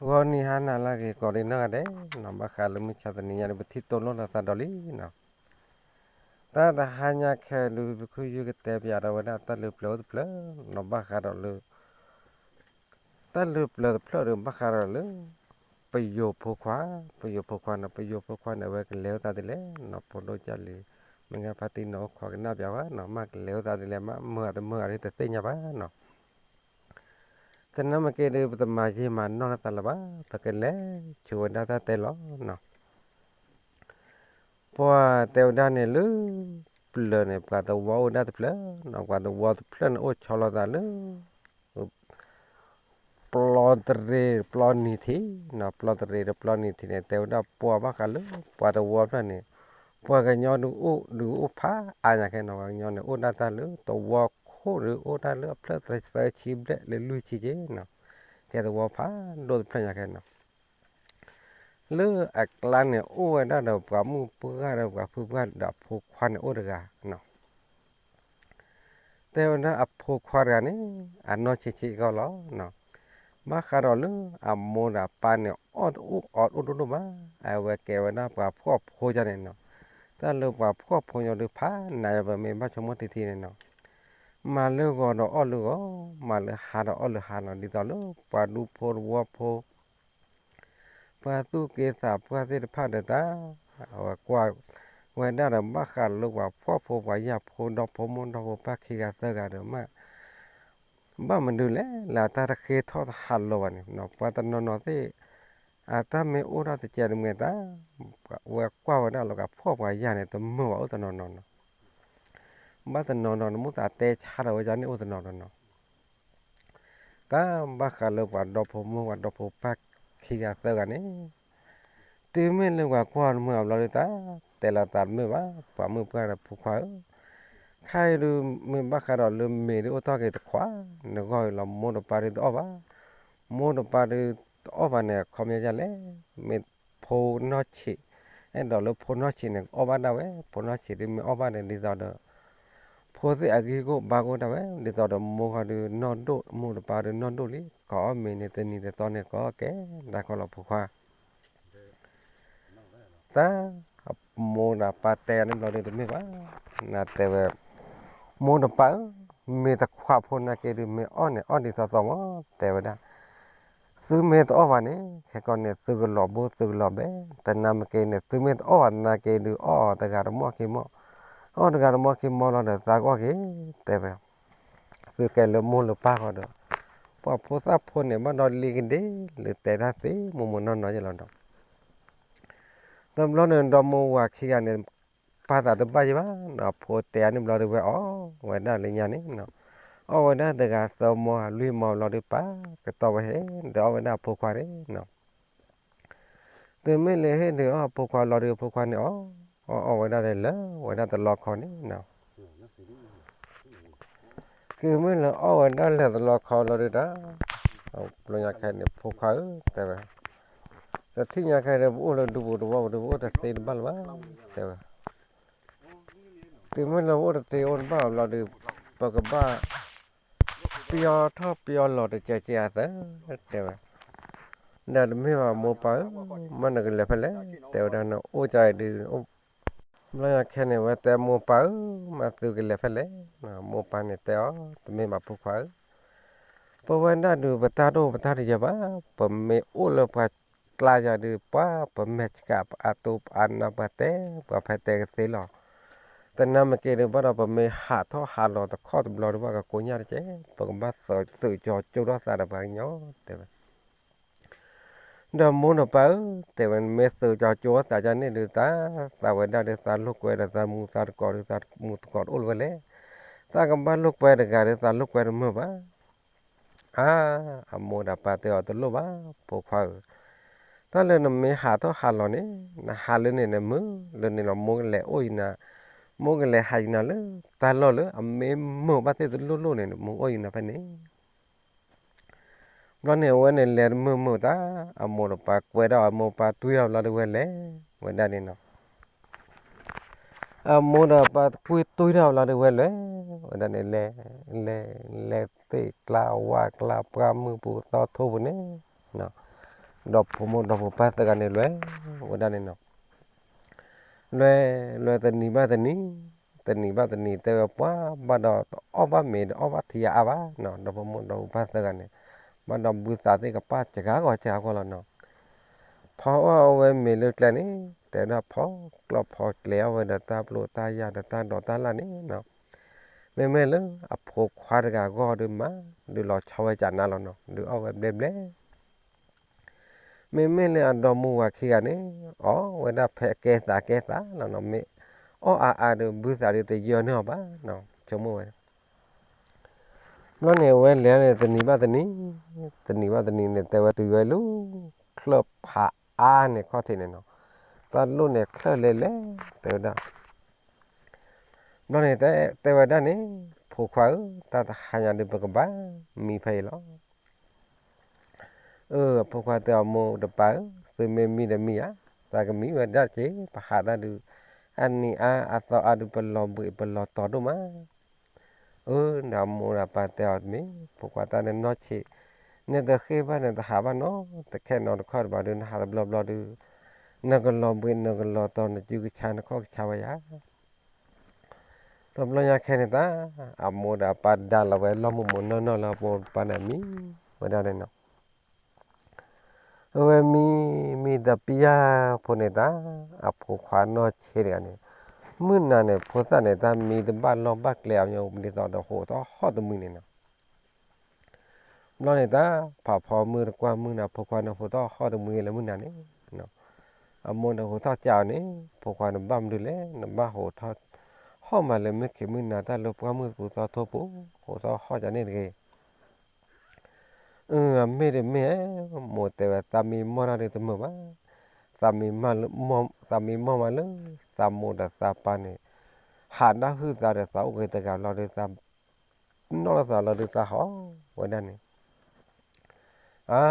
ဂီၤနံၤဟါနၤလၢအဂ့ၤ ကိးဒံးနီၢ်ဂၤဒဲးနီၤ, ဘၣ်ဃးလၢမုၢ်ဆါတနံၤညါဒီး ပထံၣ်တိၢ်လိာ်လီၤသးဒီးလံနီၤ. တၢ်တဟါညါခဲအံၤဒုး ပကယုၢ်ကတဲပၠးဒီးဝဲဒၣ်တၢ်လၢပျၢၤအိၣ်တဖျၢၣ်နီၤ, ဘၣ်ဃးဒီးလၢ တၢ်လၢပျၢၤတဖျၢၣ်ဒီး ဘၣ်ဃးဒီးလၢ ပယိၤဖိခွါ, ပယိၤဖိခွါန့ၣ် ပယိၤဖိခွါန့ၣ် အဝဲကလဲၤအိၣ်သးဒ်လဲၣ်နီၤ, ဖိဒိၣ်ကၢ်လံၤ မ့ၢ်ဂ့ၤဖါတံၢ်နီၤ အိၣ်ခိးကနၣ်ပၠးဝဲနီၤ, မ့ၢ်ကလဲၤအိၣ်သးဒ်လဲၣ် မ့ၢ်မုာ်အတမုာ်အီၤဒ်တသ့ၣ်ညါဘၣ်နီၤ. သနာ်က့ဒီး ပတမၤယံာ်မၤနီၢ်လၢသးလၢၤဘၣ်, ပကလဲၤဆူဝဲဒၣ်တၢ်တဲလီၤနီၤ. ပှၤတဲဝဲဒၣ်န့ၣ်လၢ ပျၢၤန့ၣ် ပှၤသဝီအိၣ်ဝဲဒၣ်တဖျၢၣ်နီၤ, ပှၤသဝီတဖျၢၣ်န့ၣ် အိၣ်ဆီလီၤသးလၢ ပျီတရံးပျီနံၤထံးနီၤ, ပျီတရံးဒီးပျီနံၤထံးန့ၣ် တဲဝဲဒၣ်ပှၤဘၣ်ဃးလၢ ပှၤသဝီဖျၢၣ်န့ၣ် ပှၤကညီဒုးအိၣ်ဒုးအိၣ်ဖးအါညါခဲနီၤ, ပှၤကညီန့ၣ် အိၣ်ဒၣ်တၢ်လၢသဝီခိၣ်ဒီး အိၣ်တၢ်လၢအဖျၢၣ်သၢဆံဘျဲၣ်လၢလွံၢ်ဆံက့နီၤ, ကဲသဝီဖးဒိၣ်တဖျၢၣ်ညါခဲနီၤ. လၢအကျါန့ၣ် အိၣ်ဝဲဒၣ်ဒီးပှၤမုၣ်ပှၢ်ဒီးပှၤဖုပှၢ်ဒီးအဖိခွါန့ၣ်အိၣ်တဂၤနီၤ. တဲဝဲဒၣ်အဖိခွါတဂၤန့ၣ် အနီၢ်ဆံးဆံးကီၢ်လီၤနီၤ. ဘၣ်ဃးဒီးလၢအမိၢ်ဒီးအပၢ်န့ၣ် အီၣ်တအိၣ်အီတအိၣ်ဒိၣ်ဒိၣ်ဘၣ်, အဝဲကဲဝဲဒၣ်ပှၤဖှီၣ်ဖိယါန့ၣ်နီၤ. တၢ်လၢပှၤဖှီၣ်ဖိယါဒုးဖးနးယၤ ပမ့ၢ်ဘၣ်ဆိကမိၣ်ထံထံန့ၣ်နီၤ, မၤလၢဂီၤဒီးအီၣ်လၢဂီၤ, မၤလၢဟါဒီးအီၣ်လၢဟါနီၤ, ဒ်သိးလၢပှၤဒူဖိသဝီဖိ ပှၤသူၣ်က့သးပှၢ်သ့ၣ်တဖၣ်ဒီးတၢ်, အဝဲကွၢ်ဝဲဒၣ်ဒီး ဘၣ်ဃးလၢပှၤဖှီၣ်ဖိပှၤယာ်ဖိ ဒီဖိမိၢ်ဒီဖိပၢ်ခံဂၤသၢဂၤဒီးမး, ဘၣ်မနုၤလဲၣ် လၢအတၢ်တဃ့ထီၣ်တဟးလီၤဘၣ်န့ၣ်နီၤ, ပှၤတနီၤနီၤသ့ၣ် အတၢ်မ့ၢ်အိၣ်ထီၣ်တစဲးတမှဲၤတၢ်, ဝဲကွၢ်ဝဲဒၣ်လၢပှၤဖှီၣ်ပှၤယာ်န့ၣ် တမုာ်ဘၣ်အိၣ်တနီၤနီၤနီၤ, ဘၣ်တနီၤနီၤန့ၣ် မိၣ်သးတဲဆါထီၣ်ဝဲဒၣ်န့ၣ်အိၣ်တနီၤနီၤနီၤ. တၢ်ဘၣ်ဃးလၢပှၤဒီဖိမိၢ် ပှၤဒီဖိပၢ်ခံဂၤသၢဂၤန့ၣ်, တုၤမ့ၢ်လၢပှၤကွၢ်တမုာ်အဘျီဒုး တၢ်တဲလီၤသးတမုာ်ဘၣ်, ပှၤမုၣ်ပှၢ်ဒီးဖိခွါဧၢ, ခဲအံၤဒုး မ့ၢ်ဘၣ်ဃးဒီးလၢမ့ၤဒုးအိၣ်ထီၣ်က့ၤတခွး, နဂီၢ်အံၤလီၤ မိၢ်ဒီးပၢ်ဒုးတအီၣ်ဘၣ်, မိၢ်ဒီးပၢ်ဒုးတအီၣ်ဘၣ်န့ၣ် အခီပညီဒ်လဲၣ်, မ့ၢ်ဖိနီၢ်ဆံး, အဲၣ်ဒိးလၢဖိနီၢ်ဆံးန့ၣ် ကအီၣ်ဘၣ်ဒၣ်ဝဲ, ဖိနီၢ်ဆံးဒုးမ့ၢ်အီၣ်ဘၣ်န့ၣ် ဒ်သိးဒီး ဖိသ့ၣ်အဂံၢ်ကိၢ်ဘါကိၢ်ဒၣ်ဝဲ, ဒ်သိးဒီးမိၢ်ခီဒုးနီၢ်ဒိၣ် မိၢ်ဒီးပၢ်ဒုးနီၢ်ဒိၣ်လံ, ကအီၣ်မ့ၤန့ၣ် တနံၤတသီန့ၣ် ကအီၣ်ကဲဒၣ်ခီလီၤဖိခွါ. တၢ် မိၢ်ဒီးပၢ်တဲန့ၣ်ဘျီဒုးတမ့ၢ်ဘၣ်, နတဲဝဲ, မိၢ်ဒီးပၢ်ဧၢ, မ့ၢ်တခွးဖိနာ်က့ဒုး မ့ၢ်အီၣ်န့ၣ် အီၣ်ဒ်သိးသိးမး, တဲဝဲဒၣ် သုမ့ၢ်တအီၣ်ဘၣ်န့ၣ် ခဲကီန့ၣ် သုကလီၤဘိသုကလီၤဘဲ, တနၤမ့ၢ်က့န့ၣ် သုမ့ၢ်တအီၣ်ဘၣ်နာ်က့ဒုး အီၣ်တဂၤတမီၢ်ခံမီၢ်, အီၣ်တဂၤတမီၢ်ခံမီၢ်လီၤဒီး သးကအီၣ်က့ၤ, တဲဝဲ. သုကဲလၢမိၢ်လၢပၢ်ဃီဒီး ပှၤဖိသၣ်ဖိန့ၣ် ဘၣ်ဒီးလံကဒ့လၢတဲတၢ်သ့ မိၢ်မိၢ်နီၢ်နီၢ်ယဲလီၤဒီး တဘျီန့ၣ် ဒီမိၢ်ဝၤခံဂၤန့ၣ် ပာ်သးတဘၣ်ယံၤဘၣ်နီၤ, အဖိတဲအန့ၣ်ဘျီဒုးဝဲအီၣ်ဝဲဒၣ်လၢညါန့ၣ်နီၤ, အီၣ်ဝဲဒၣ်တဂၤသၢမီၢ်လွံၢ်မီၢ်ဘျီဒုး ပာ်ကတီၢ်ဝဲဟဲဒီးအီၣ်ဝဲဒၣ်အဖိခွါန့ၣ်နီၤ. တုၤမ့ၢ်လၢဟ့ၣ်ဒုးအီၣ်အဖိခွါဘျီဒုး အဖိခွါန့ၣ်အီၣ်, အီၣ်အီၣ်ဝဲဒၣ်ဒီးလၢာ်ဝဲဒၣ်တလီခီန့ၣ်နီၤ. တုၤမ့ၢ်လၢအီၣ်ဝဲဒၣ်လၢာ်တလီခီဘျီဒုးတၢ်, ဘျီညါခဲန့ၣ် ဖိခွါဧၢ တဲဝဲ, တထံၣ်ညါခဲဒီး ပအိၣ်လၢဒူပူၤသဝီပူၤဒီး ပအိၣ်တသ့တဘၣ်လၢၤဘၣ် တဲဝဲ. တုၤမ့ၢ်လၢပအိၣ်တသ့အိၣ်တဘၣ်ဘျီဒုး ပကဘၣ် ပျီထီၣ်ပျီလီၤတကဲးကဲးအသး တဲဝဲ. ဒီးတမ့ၢ်ဘၣ်မိၢ်ပၢ်ဧၢ, မ့ၢ်နကလဲၤဖဲလဲၣ် တဲဝဲဒၣ်, နအိၣ်ကၢ်အံၤဒုး ဘျီညါခဲန့ၣ် ဝဲတဲမိၢ်ပၢ်ဧၢ, မ့ၢ်သုကလဲၤဖဲလဲၣ်. မိၢ်ပၢ်န့ၣ်တဲအီၤ, တမ့ၢ်ဘၣ်ဖိခွါဧၢ, ပဝဲဒၣ်ဒုး ပတၢ်တအိၣ်ပတၢ်တယၢၤဘၣ်, ပမ့ၢ်အိၣ်လၢပှၤကျါယၤဒုး ပှၤပမဲာ်ဆှးပအတိပအနါ ပှၤတဲပှၤဖဲတဲကသ့လီၤ. တနၤမ့ၢ်က့ၤဒုး ဘၣ်ဒီးပမ့ၢ်ဟးထီၣ်ဟးလီၤတခီတဘျီဒုး ဘၣ်ကကိညၢ်တကဲး, ပကဘၣ်သုးကၠီၤကၠိထီၣ်သးဒီးပှၤကညီ တဲဝဲ. ဒီးမိၢ်ဒီးပၢ်ဧၢ, တဲဝဲ မ့ၢ်သုးကၠီၤကၠိထီၣ်သးဒ်န့ၣ်ဒုး တၢ် သးဝဲဒၣ်ဒုး သးလိာ်ကွဲဒီးသးမူသးတကိးဒုး သးမူသကိးတအိၣ်လၢၤဝဲလဲၣ်. သးကဘၣ်လိာ်ကွဲတဂၤဒီး သးလိာ်ကွဲတမုာ်ဘၣ်. အါ, အမိၢ်ဒီးပၢ်တဲအီၤတလိၣ်ဘၣ် ဖိခွါဧၢ, တၢ်လၢနမ့ၢ်ဟးထီၣ်ဟးလီၤန့ၣ် နဟးလၢန့ၣ်နမုာ်လၢန့ၣ်လီၤ. မိၢ်ကလဲၤအိၣ်ယနၤ, မိၢ်ကလဲၤဟးယနၤလၢတၢ်လီၢ်လၢ အမ့ၢ်မုာ်ဘၣ်သ့ၣ်တလိၣ်လိၣ်န့ၣ် မိၢ်အိၣ်ယနၤဖဲန့ၣ်. ဘျီန့ၣ် အဝဲန့ၣ်လဲၤတမုာ်မုာ်တၢ်, အမိၢ်ဒီးပၢ်ကွဲဒီးအမိၢ်ပၢ်တွံၢ်အီၤဘျီဒုး ဝဲလဲၤဝဲဒၣ်န့ၣ်နီၤ. အမိၢ်ဒီးပၢ်ကွံတွံၢ်ထီၣ်ဘျီဒုး ဝဲလဲၤဝဲဒၣ်န့ၣ် လဲၤ လဲၤ လဲၤသ့ၣ်ကျါဝၣ်ကျါ ပှၢ်မုၢ်ပူၤသီထိပူၤန့ၣ်နီၤ. ဒီဖိမိၢ်ဒီဖိပၢ်သၢဂၤန့ၣ်လဲၤဝဲဒၣ်န့ၣ်နီၤ. လဲၤ လဲၤတနံၤဘၣ်တနံၤ, တနံၤဘၣ်တနံၤ တဲဝဲပှၤဘၣ်ဒီး တအီၣ်ဘၣ်မ့ၤတအီၣ်ဘၣ်ထံအါအါဘၣ်နီၤ, ဒီဖိမိၢ်ဒီဖိပၢ်သၢဂၤန့ၣ် ဘၣ်ဒီးဘုသးသ့ၣ်ကပၣ်စှၤဂီၤစှၤဂီၤလီၤနီၤ. ဖီအီၣ်ဝဲမ့ၤလၢကျဲန့ၣ် တဲဝဲဒၣ်ဖီကျီၢ်ဖီကျဲအီၣ်ဝဲဒီးတၢ်ပျိတၢ်ယၢ်ဒီးတၢ်ဒိးတၢ်လၣ်န့ၣ်နီၤ. မ့မ့ၢ်လၢအဖိခွါတဂၤအဂီၢ်ဒုးမး ဒုးလီၤဆီဝဲကနါလီၤနီၤ, ဒုးအီၣ်ဝဲဘျဲဘျဲ မ့မ့ၢ်လၢအဒီမါဝၤခံဂၤန့ၣ် အီၣ်ဝဲဒၣ်ဖဲအကဲသးကဲသးလီၤနီၤ, မ့ၢ်အီၣ်အါအါဒီး ဘုသးဒုးတယၢန့ၢ်အီၤဘၣ်နီၤ, ဆိကမိၣ်ဝဲ. ဘျီန့ၣ် အဝဲလဲၤန့ၣ် တနံၤဘၣ်တနံၤ, တနံၤဘၣ်တနံၤန့ၣ် တဲဝဲတုၤဝဲလၢ ချၢၣ်ဖးအါန့ၣ်ခီၣ်ထံးန့ၣ်နီၤ, တၢ်လိၣ်န့ၣ်ချၢၣ်လဲၤလဲၤ တဲဝဲဒၣ်. ဘျီန့ၣ် တဲဝဲဒၣ်န့ၣ်, ဖိခွါဧၢ, တၢ်တဟါညါဒုး ပကဘၣ်မံဖဲအံၤလီၤ. အၢ အဖိခွါတဲအီၤ မိၢ်ဒီးပၢ်ဧၢ, သုမ့ၢ်မံဒီးမံဧါ, သးကမံဝဲဒၣ်က့ၤ ပဟးတၢ်ဒုး အနံၤအါအသီအါဒုး ပလီၤဘှံးပလီၤတီၤဒိၣ်မး. အၢ ဒီးအမိၢ်ဒီးပၢ်တဲအီၤ မ့ၢ်ဖိခွါ တၢ်နနီၢ်ဆံး, နတဃ့ဘၣ် နတဟးဘၣ်နီတခဲနီတခီၣ်တဘၣ်ဒုး နဟးတဘျီဘျီဒုး နကလီၤဘှံး နကလီၤတီၤ နစုကဆါနခီၣ်ကဆါဝဲယၤ. တဘျီညါခဲန့ၣ်တၢ် အမိၢ်ဒီးအပၢ်ဒါလီၤဝဲလီၢ်မုၢ်မုၢ်နီၢ်နီၢ်လၢအမိၢ်ပၢ်န့ၣ်မံဝဲဒၣ်န့ၣ်နီၤ. အဝဲမံ မံတပျၢ်ဖိန့ၣ်တၢ် အဖိခွါနီၢ်ဆံးတဂၤန့ၣ် မုၢ်နၤန့ၣ် ဖိသၣ်န့ၣ် တၢ်မံတဘၣ်လီၢ်ဘၣ်ကျဲအီၤ ဒ်သိးဒီးဟိးထီၣ်ဟီၣ်တမှံၤန့ၣ်နီၤ. ဘျီန့ၣ်တၢ် ဖးဖီမုၢ်တကွၢ်မုၢ်နၤ ဖိခွါန့ၣ်ဟိးထီၣ်ဟီၣ်တမှံၤလၢမုၢ်နၤန့ၣ် အမိၢ်န့ၣ်ဟိးထီၣ်ကးအီၤန့ၣ် ဖိခွါန့ၣ် ဘၣ်မနုၤလဲၣ် နဘၣ်ဟိးထီၣ်ဟီၣ်မးလၢမုၢ်ခံးမုၢ်နၤ တၢ်လၢပှၢ်မုၢ်သူသီထိပူၤ ဟိးထီၣ်ဟီၣ်ကန့ၣ်တဂ့ၤ. အၢ အမ့ၢ်တမ့ၢ် မိၢ်တဲဝဲ သးမံမီၢ်တၢ်ဒုးတမုာ်ဘၣ်. သးမံမီၢ်မးလၢ သးမိၢ်ဒီးသးပၢ်န့ၣ် ဟးဒၣ်ဟုၣ်သးဒီးသးအိၣ်က့ၤတဂၤဘျီဒုး သးနီၣ်လီၤသးလီၤဒုးသးဟီၣ်ဝဲဒၣ်န့ၣ် အါ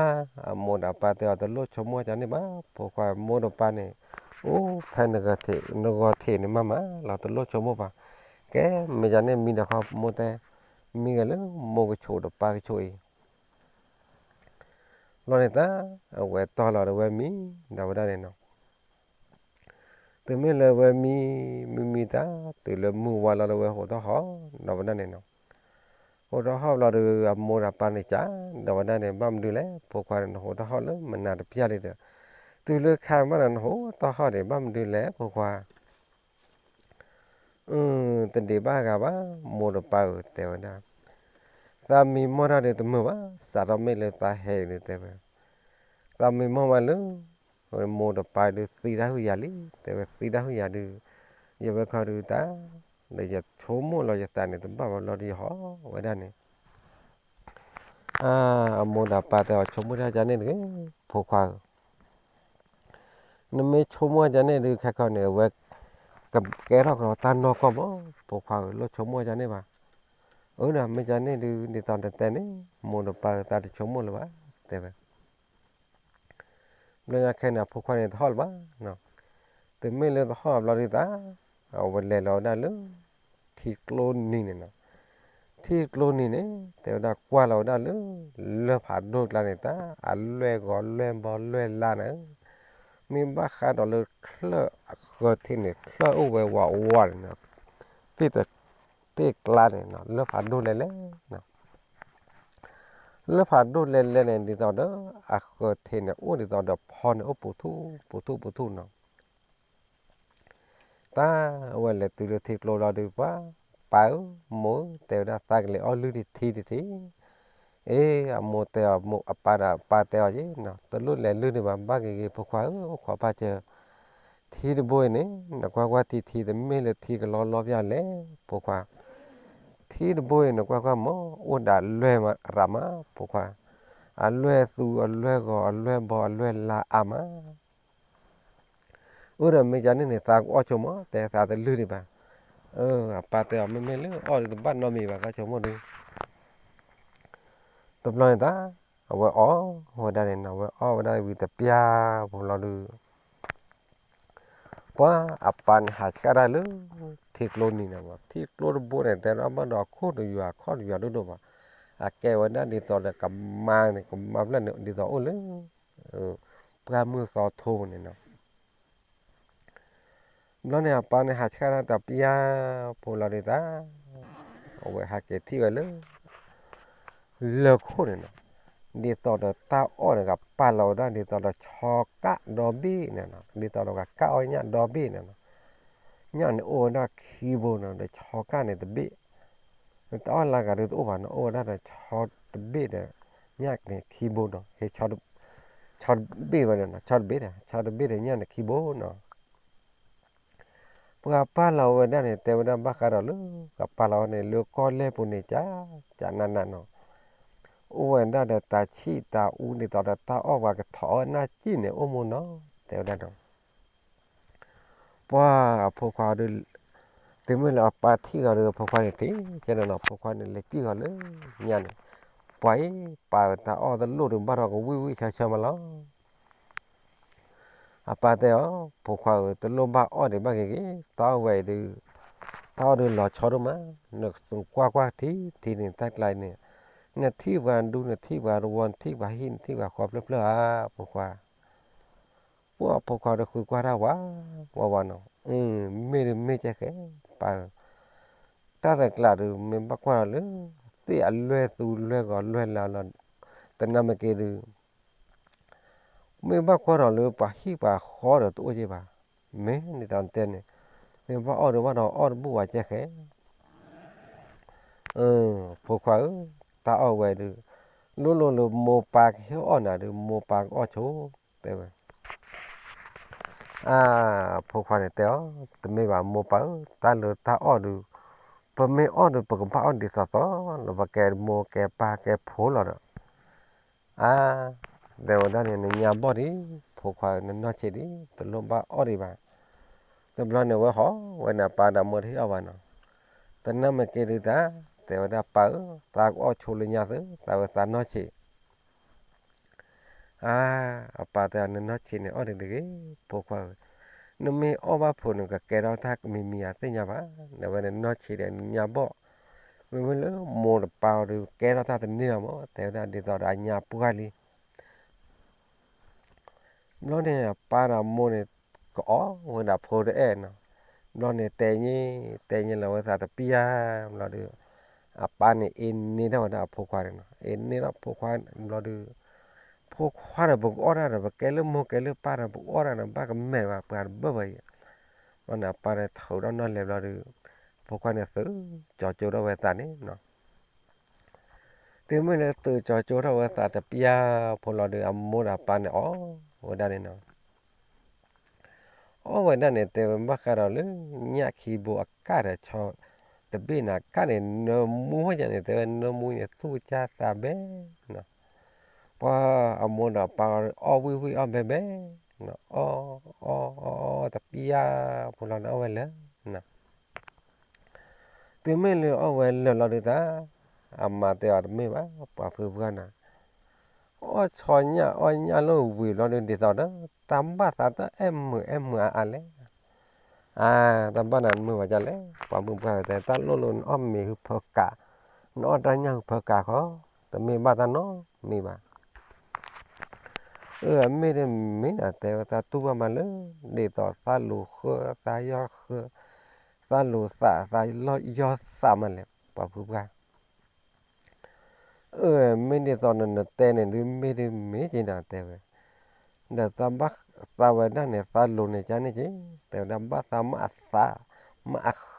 အမိၢ်ဒီးပၢ်တဲအီၤ တလိၣ်ဆိကမိၣ်ကန့ၣ်ဘၣ် ဖိခွါ မိၢ်ဒီးပၢ်န့ၣ် အိၣ်ဖဲနဂီၤထံး နဂီၤထံးန့ၣ်မးမးလီၤ တလိၣ်ဆိကမိၣ်ဘၣ်. ကဲ မ့ၢ်ယၤန့ၣ်မံဒီးခီ မိၢ်တဲ မံဂ့ၤလၢမိၢ်ကဆိးဒီးပၢ်ကဆိးအံၤ ဘျီန့ၣ်တၢ် အဝဲတီၢ်လီၤဒီးဝဲမံ ဒီးဝဲဒၣ်န့ၣ်နီၤ. တုၤမ့ၢ်လၢဝဲမံ မံမံတၢ် တုၤလၢမုၢ်ဝါလီၤဒီးဝဲဟိးထီၣ်ဟီၣ် ဒီးဝဲဒၣ်န့ၣ်နီၤ. ဟိးထီၣ်ဟီၣ်ဘျီဒီး အမိၢ်ဒီးပၢ်န့ၣ်ကး ဒီးဝဲဒၣ်န့ၣ် ဘၣ်မနုၤလဲၣ် ဖိခွါန့ၣ် နဟိးထီၣ်ဟီၣ်လၢမနၤတပျၢ်လံဒီး တုၤလၢခါမးဒီး နဟိးထီၣ်ဟီၣ်န့ၣ် ဘၣ်မနုၤလဲၣ် ဖိခွါ အၢ တဒံးဘၣ်ဂၤဘၣ် မိၢ်ဒီးပၢ်ဧၢ တဲဝဲဒၣ်. သးမံမီၢ်တၢ်ဒုးတမုာ်ဘၣ် စးထီၣ်မ့ၢ်လၢသးဟဲအံၤဒုး တဲဝဲ သးမံမီၢ်မးလၢ မိၢ်ဒီးပၢ်ဒုးသံဒၣ်ဟုၣ်ယၤလံ တဲဝဲ သံဒၣ်ဟုၣ်ယၤဒုး ယဝဲခီဒုးတၢ် ဒီးယဆိကမိၣ်လီၤယသးန့ၣ် တဘၣ်ဝဲလီၤဒီးယဟီၣ်ဝဲဒၣ်န့ၣ် အမိၢ်ဒီးပၢ်တဲအီၤ ဆိကမိၣ်တၢ်ဒ်န့ၣ်တဂ့ၤ ဖိခွါဧၢ. နမ့ၢ်ဆိကမိၣ်ဒ်န့ၣ်ဒုး ခဲခီန့ၣ် အဝဲကကဲထီၣ်ကဒီးတၢ်နီၢ်ကီၢ်မး ဖိခွါဧၢ လိၣ်ဆိကမိၣ်ဒ်န့ၣ်ဘၣ်. အၢ ဒီးမ့ၢ်ဒ်န့ၣ်ဒုး ဒ်သိးနတဲန့ၣ် မိၢ်ဒီးပၢ်ဧၢ သးတဆိကမိၣ်လၢၤဘၣ် တဲဝဲ ဘျီညါခဲန့ၣ် အဖိခွါန့ၣ်တဟီၣ်လၢၤဘၣ်. တုၤမ့ၢ်လၢတဟီၣ်ဘျီဒုးတၢ် အဝဲလဲၤလီၤဝဲဒၣ်လၢ ထံကျိနံၤန့ၣ်နီၤ. ထံကျိနံၤန့ၣ် တဲဝဲဒၣ်ကွၢ်လီၤဝဲဒၣ်လၢ လၢၢ်ဖးဒိၣ်ကျါန့ၣ်တၢ် အလွဲၢ်ဂီၤလွဲၢ်ဘီလွဲၢ်လါန့ၣ် မ့ၢ်ဘၣ်ဃးဒီးလၢချၢၣ်အဃၢၤထံးန့ၣ် ချၢၣ်အိၣ်ဝဲဝးဝးန့ၣ်နီၤ. သ့ၣ်တ သ့ၣ်ကျါန့ၣ်နီၤ လၢၢ်ဖးဒိၣ်လဲၤလဲၤ လၢၢ်ဖးဒိၣ်လဲၤလဲၤန့ၣ် ဒ်သိးဒီး အဃၢၤထံးန့ၣ် အိၣ်ဒ်သိးဒီးဖီန့ၣ် အိၣ်ပူၤထူၣ်ပူၤထူၣ်ပူၤထူၣ်နီၤ. တၢ်ဝဲလဲၤတုၤလၢထံကျိလီၤဒုး ပှၤ ပၢ်ဧၢ မိၢ်ဧၢ တဲဝဲဒၣ် သးကလဲၤအီၣ်လုၢ်တထံတထံ အ့ အမိၢ်တဲအီၤ မိၢ် အပၢ်ဒီးပၢ်တဲအီၤယ့ၣ်နီၤ တလိၣ်လဲၤလုၢ်ဒံးဘၣ် ဘၣ်ဂ့ၤဂ့ၤ ဖိခွါဧၢ အိၣ်ခိးပၢ်စၢၤ ထံတဘိအံၤန့ၣ် နကွၢ်ကွၢ်ထံထံ တမ့ၢ်လၢထံကလီလီပျၢ်လဲၣ် ဖိခွါ ထံတဘိအံၤ နကွၢ်ကွၢ်မ့ၢ် အိၣ်ဒီးလွဲၢ်ရၤမး ဖိခွါ အလွဲၢ်သူ အလွဲၢ်ဂီၤ အလွဲၢ်ဘီ အလွဲၢ်လါအါမး. အၢ ဒီးမ့ၢ်ဒ်န့ၣ်န့ၣ် သးကအီၣ်ဆိကမိၣ် တဲသးတလုၢ်ဒံးဘၣ်. အၢ အပၢ်တဲအီၤ မ့မ့ၢ်လၢအီၣ်ဒုးတဘၣ်နီတမံၤဘၣ် သးဆိကမိၣ်ဒုး တဘျီန့ၣ်တၢ် အဝဲအီၣ်ဝဲဒၣ်န့ၣ်နီၤ အဝဲအီၣ်ဝဲဒၣ်ဝံၤတပျၢ်ဖိလီၤဒုး ပှၤအပၢ်န့ၣ်ဟးဆှၣ်ဒၣ်လၢ ထံကျိနံၤန့ၣ်မး ထံကျိတဘိန့ၣ် တဲဒၣ်ဘၣ်ဒီးအခိၣ်တယွၤခီၣ်တယွၤဒိၣ်ဒိၣ်ဘၣ်. အကဲဝဲဒၣ်ဒ်သိးဒီးကမါန့ၣ် ကမါဖျၢၣ်န့ၣ် ဒ်သိးအိၣ်လၢ ပှၤမုၢ်သီထိန့ၣ်နီၤ. ဘျီန့ၣ်အပၢ်န့ၣ်ဟးဆှၣ်တၢ်တပျၢ်ဖိလီၤဒုးတၢ်, အဝဲဟဲက့ၤထံၣ်ဝဲလၢ လၢၢ်ခိၣ်န့ၣ်နီၤ, ဒ်သိးဒီးတၢ်အီၣ်န့ၣ် ကပာ်လီၤဝဲဒၣ်ဒ်သိးဒီးဆီကၣ်ဒီဘ့ၣ်န့ၣ်နီၤ, ဒ်သိးဒီးကကၣ်အီၣ်ညၣ်ဒီဘ့ၣ်န့ၣ်နီၤ, ညၣ်န့ၣ်အိၣ်ဝဲဒၣ်ခံဘိနီၤ, ဒီးဆီကၣ်န့ၣ်တဘ့ၣ်, တၢ်အီၣ်လၢဂၤဒုးတအိၣ်ဘၣ်နီၤ, အိၣ်ဝဲဒၣ်ဒီးဆီတဘ့ၣ်ဒီး ညၣ်န့ၣ်ခံဘိနီၤ, ဟ့ ဆီတဘ့ၣ်ဝဲန့ၣ်နီၤ, ဆီတဘ့ၣ်ဒီး ဆီတဘ့ၣ်ဒီးညၣ်န့ၣ်ခံဘိနီၤ. ပှၤပာ်လီၤဝဲဒၣ်န့ၣ် တဲဝဲဒၣ်ဘၣ်ဃးဒီးလၢ ကပာ်လီၤဝဲန့ၣ် လၢကီၢ်လဲၢ်ပူၤန့ၣ် က ကနးနးနီၤ, အိၣ်ဝဲဒၣ်ဒီးတၢ်ဆံၣ်တၢ်အူဒ်သိးဒီးတၢ်အီၣ်ပှၤကထီၣ်အီၣ်နၢ်စံၣ်န့ၣ် အိၣ်မူနီၤ, တဲဝဲဒၣ်နီၤ. ပှၤအဖိခွါဒီး တုၤမ့ၢ်လၢအပၢ်ထံၣ်ဂီၤဒီး အဖိခွါန့ၣ်ထံၣ်ကဲနီၤနီၤ, အဖိခွါန့ၣ်လဲၤစံၣ်ဂီၤလၢညါန့ၣ်, ပှၤအံၤ ပၢ်ဧၢ တၢ်အီၣ်တလိၣ်ဒီးဘၣ်ထီၣ်ကဝံၣ်ဝံၣ်ဆၢဆၢမးလီၤ. အပၢ်တဲအီၤ, ဖိခွါဧၢ တလိၣ်ဘၣ်အီၣ်ဒံးဘၣ်ဂ့ၤဂ့ၤ, တၢ်အီၣ်ဝဲအံၤဒုး တၢ်အီၣ်ဒုးလီၤဆီဒိၣ်မး, နကွၢ်ကွၢ်ထံထံန့ၣ် တၢ်ကျါန့ၣ်, နထံၣ်ပှၤဒူ နထံၣ်ပှၤတဝီ နထံၣ်ပှၤဟံၣ် နထံၣ်ပှၤဃီဖျၢၣ်ဖျၢၣ်ဧါ ဖိခွါ. ပှၤအဖိခွါဒီးဃုကွၢ်တၢ်ဝးဝးဝးနီၤ, မ့ၢ်ဒုးမ့ၢ်ကဲဃဲ ပၢ်ဧၢ, တၢ်တကျါဒုး မ့ၢ်ဘၣ်ကွၢ်ဒီးလၢ သ့ၣ်အလွဲၢ်သူလွဲၢ်ဂီၤလွဲၢ်လါလီၤ, တနၢ်မ့ၢ်က့ၤဒုး မ့ၢ်ဘၣ်ကွၢ်ဒီးလၢပှၤဟံၣ်ပှၤဃီဒီးတအိၣ်က့ဘၣ်, မ့ၢ်ဒ်သိးတဲန့ၣ်, မ့ၢ်ဘၣ်အီၣ်ဒီးဘၣ်ဒီးအီၣ်တဘူၣ်ဝဲကဲဃဲ ဖိခွါဧၢ, တၢ်အီၣ်ဝဲဒုး လိၣ်လိၣ်လၢမိၢ်ပၢ်ကဟ့ၣ်အီၣ်နၤဒုး မိၢ်ပၢ်ကအီၣ်ဆိ တဲဝဲ. အါ, ဖိခွါန့ၣ်တဲအီၤ, တမ့ၢ်ဘၣ် မိၢ်ပၢ်ဧၢ, တၢ်လၢတၢ်အီၣ်ဒုး ပမ့ၢ်အီၣ်ဒုး ပကဘၣ်အီၣ်ဒ်သိးသိးလၢပကဲမိၢ်ကဲပၢ်ကဲဖိလီၤဒီး အါ, တဲဝဲဒၣ်န့ၣ် နညါဘီၣ်ဒံး, ဖိခွါဧၢ နနီၢ်ဆံးဒံး တလိၣ်ဘၣ်အီၣ်ဒံးဘၣ်. တဘျီန့ၣ်ဝဲဟီၣ်ဝဲန့ၣ် အပၢ်ဒီးမိၢ်တဟ့ၣ်အီၣ်ဘၣ်နီၤ, တနၢ်မ့ၢ်က့ၤဒုးတၢ်, တဲဝဲဒၣ်ပၢ်ဧၢ, သးကအီၣ်ဆိလၢညါသု, သးဝဲသးနီၢ်ဆံး အါ, အပၢ်တဲအီၤ နနီၢ်ဆံးန့ၣ်အီၣ်ဒံးတဂ့ၤ, ဖိခွါဧၢ, နမ့ၢ်အီၣ်ဘၣ်ဖိန့ၣ် ကကဲထီၣ်တၢ်ကမံၤမံၤအသ့ၣ်ညါဘၣ်, နဝဲန့ၣ်နီၢ်ဆံးဒီးနညါဘီၣ်, မ့မ့ၢ်လၢမိၢ်တပၢ်အီၤဒုး ကဲထီၣ်တၢ်တန့ၢ်ဘၣ်မး, တဲဝဲဒၣ်ဒ်သိးဒီးအညါပှၢ်လံ ဘျီန့ၣ် အပၢ်ဒီးမိၢ်န့ၣ် ကအီၣ်ဝဲဒၣ်ဖိတအဲၣ်နီၤ, ဘျီန့ၣ်တဲညံ, တဲညံလီၤဝဲသးတပျၢ်, ဘျီဒီး အပၢ်န့ၣ်အ့န့ၢ်ထီၣ်ဝဲဒၣ်အဖိခွါန့ၣ်နီၤ, အ့န့ၢ်ထီၣ်ဖိခွါဘျီဒီး ဖိခွါဒီးပကအီၣ်တၢ်ဒီး ပကဲလၢမိၢ်ကဲလၢပၢ်ဒီး ပကအီၣ်တၢ်ဒီး ဘၣ်ကမဲာ်ဘၣ်ပှၤတဘၣ်ဘၣ်အံၤ, ဘျီန့ၣ် အပၢ်န့ၣ်ထုးထီၣ်နီၣ်လဲၤဘျီဒီး ဖိခွါန့ၣ်သုးကၠီၤကၠိထီၣ်ဝဲသးန့ၣ်နီၤ တုၤမ့ၢ်လၢသုးကၠီၤကၠိထီၣ်ဝဲသးတပျၢ်ဖိလီၤဒီး အမိၢ်ဒီးအပၢ်န့ၣ်အီၣ်ဝဲဒၣ်န့ၣ်နီၤ, အီၣ်ဝဲဒၣ်န့ၣ် တဲဝဲဘၣ်ဃးဒီးလၢ ညၣ်ခံဘိအကၣ်ဒီးဆီတဘ့ၣ်န့ၣ် အကၣ်န့ၣ် နၢမူဝဲညါန့ၣ် တဲဝဲနၢမူန့ၣ်သူၣ်ကၢ်သးဘဲနီၤ, ပှၤအမိၢ်ဒီးအပၢ်အီၣ်ဝံၣ်ဝံၣ်အီၣ်ဘဲဘဲနီၤ, အီၣ်အီၣ်အီၣ်အီၣ်တပျၢ်ဖိလီၤန့ၣ် အီၣ်ဝဲလၢ တုၤမ့ၢ်လၢအီၣ်ဝဲလၢာ်လီၤဒုးတၢ်, အမါတဲအီၤတမ့ၢ်ဘၣ် ပှၤဖုပှၢ်နၤ, အီၣ်ဆီညၣ်အီၣ်ညၣ်လၢဝံၤဘျီဒုးဒ်သိးဒီး တၢ်ဘၣ်သးတၢ်အဲၣ်မုာ်အဲၣ်မုာ်အါအါလဲၣ်, အါ, တၢ်ဘၣ်နၤမုာ်ဝဲဒ်လဲၣ်, ပှၤဖုပှၢ်တဲ တၢ်လိၣ်လၢနအီၣ်မ့ၤဟုဖၢကး, နအီၣ်တၢ်ညၣ်ဟုဖၢကးဃီ, တမ့ၢ်ဘၣ်တၢ်နီတမံၤဘၣ် အၢ အမ့ၢ်တမ့ၢ်နၤ တဲဝဲ သးတူၢ်ဘၣ်မးလၢ ဒ်သိးသးလိၤဃၢ သးယီၢ်ဃၢ သးလိၤသး သးယီၢ်သးမးလဲၣ် ပှၤဖုပှၢ်, အၢ မ့ၢ်ဒ်သိးနနတဲန့ၣ်ဒုး မ့ၢ်တမ့ၢ်က့နၤ တဲဝဲ, ဒီးသးဘၣ်သးဝဲဒၣ်န့ၣ် သးလိၤန့ၣ်ကန့ၣ်က့, တဲဝဲဒၣ် ဘၣ်သးမ့ၢ်အသး မ့ၢ်အဃၢ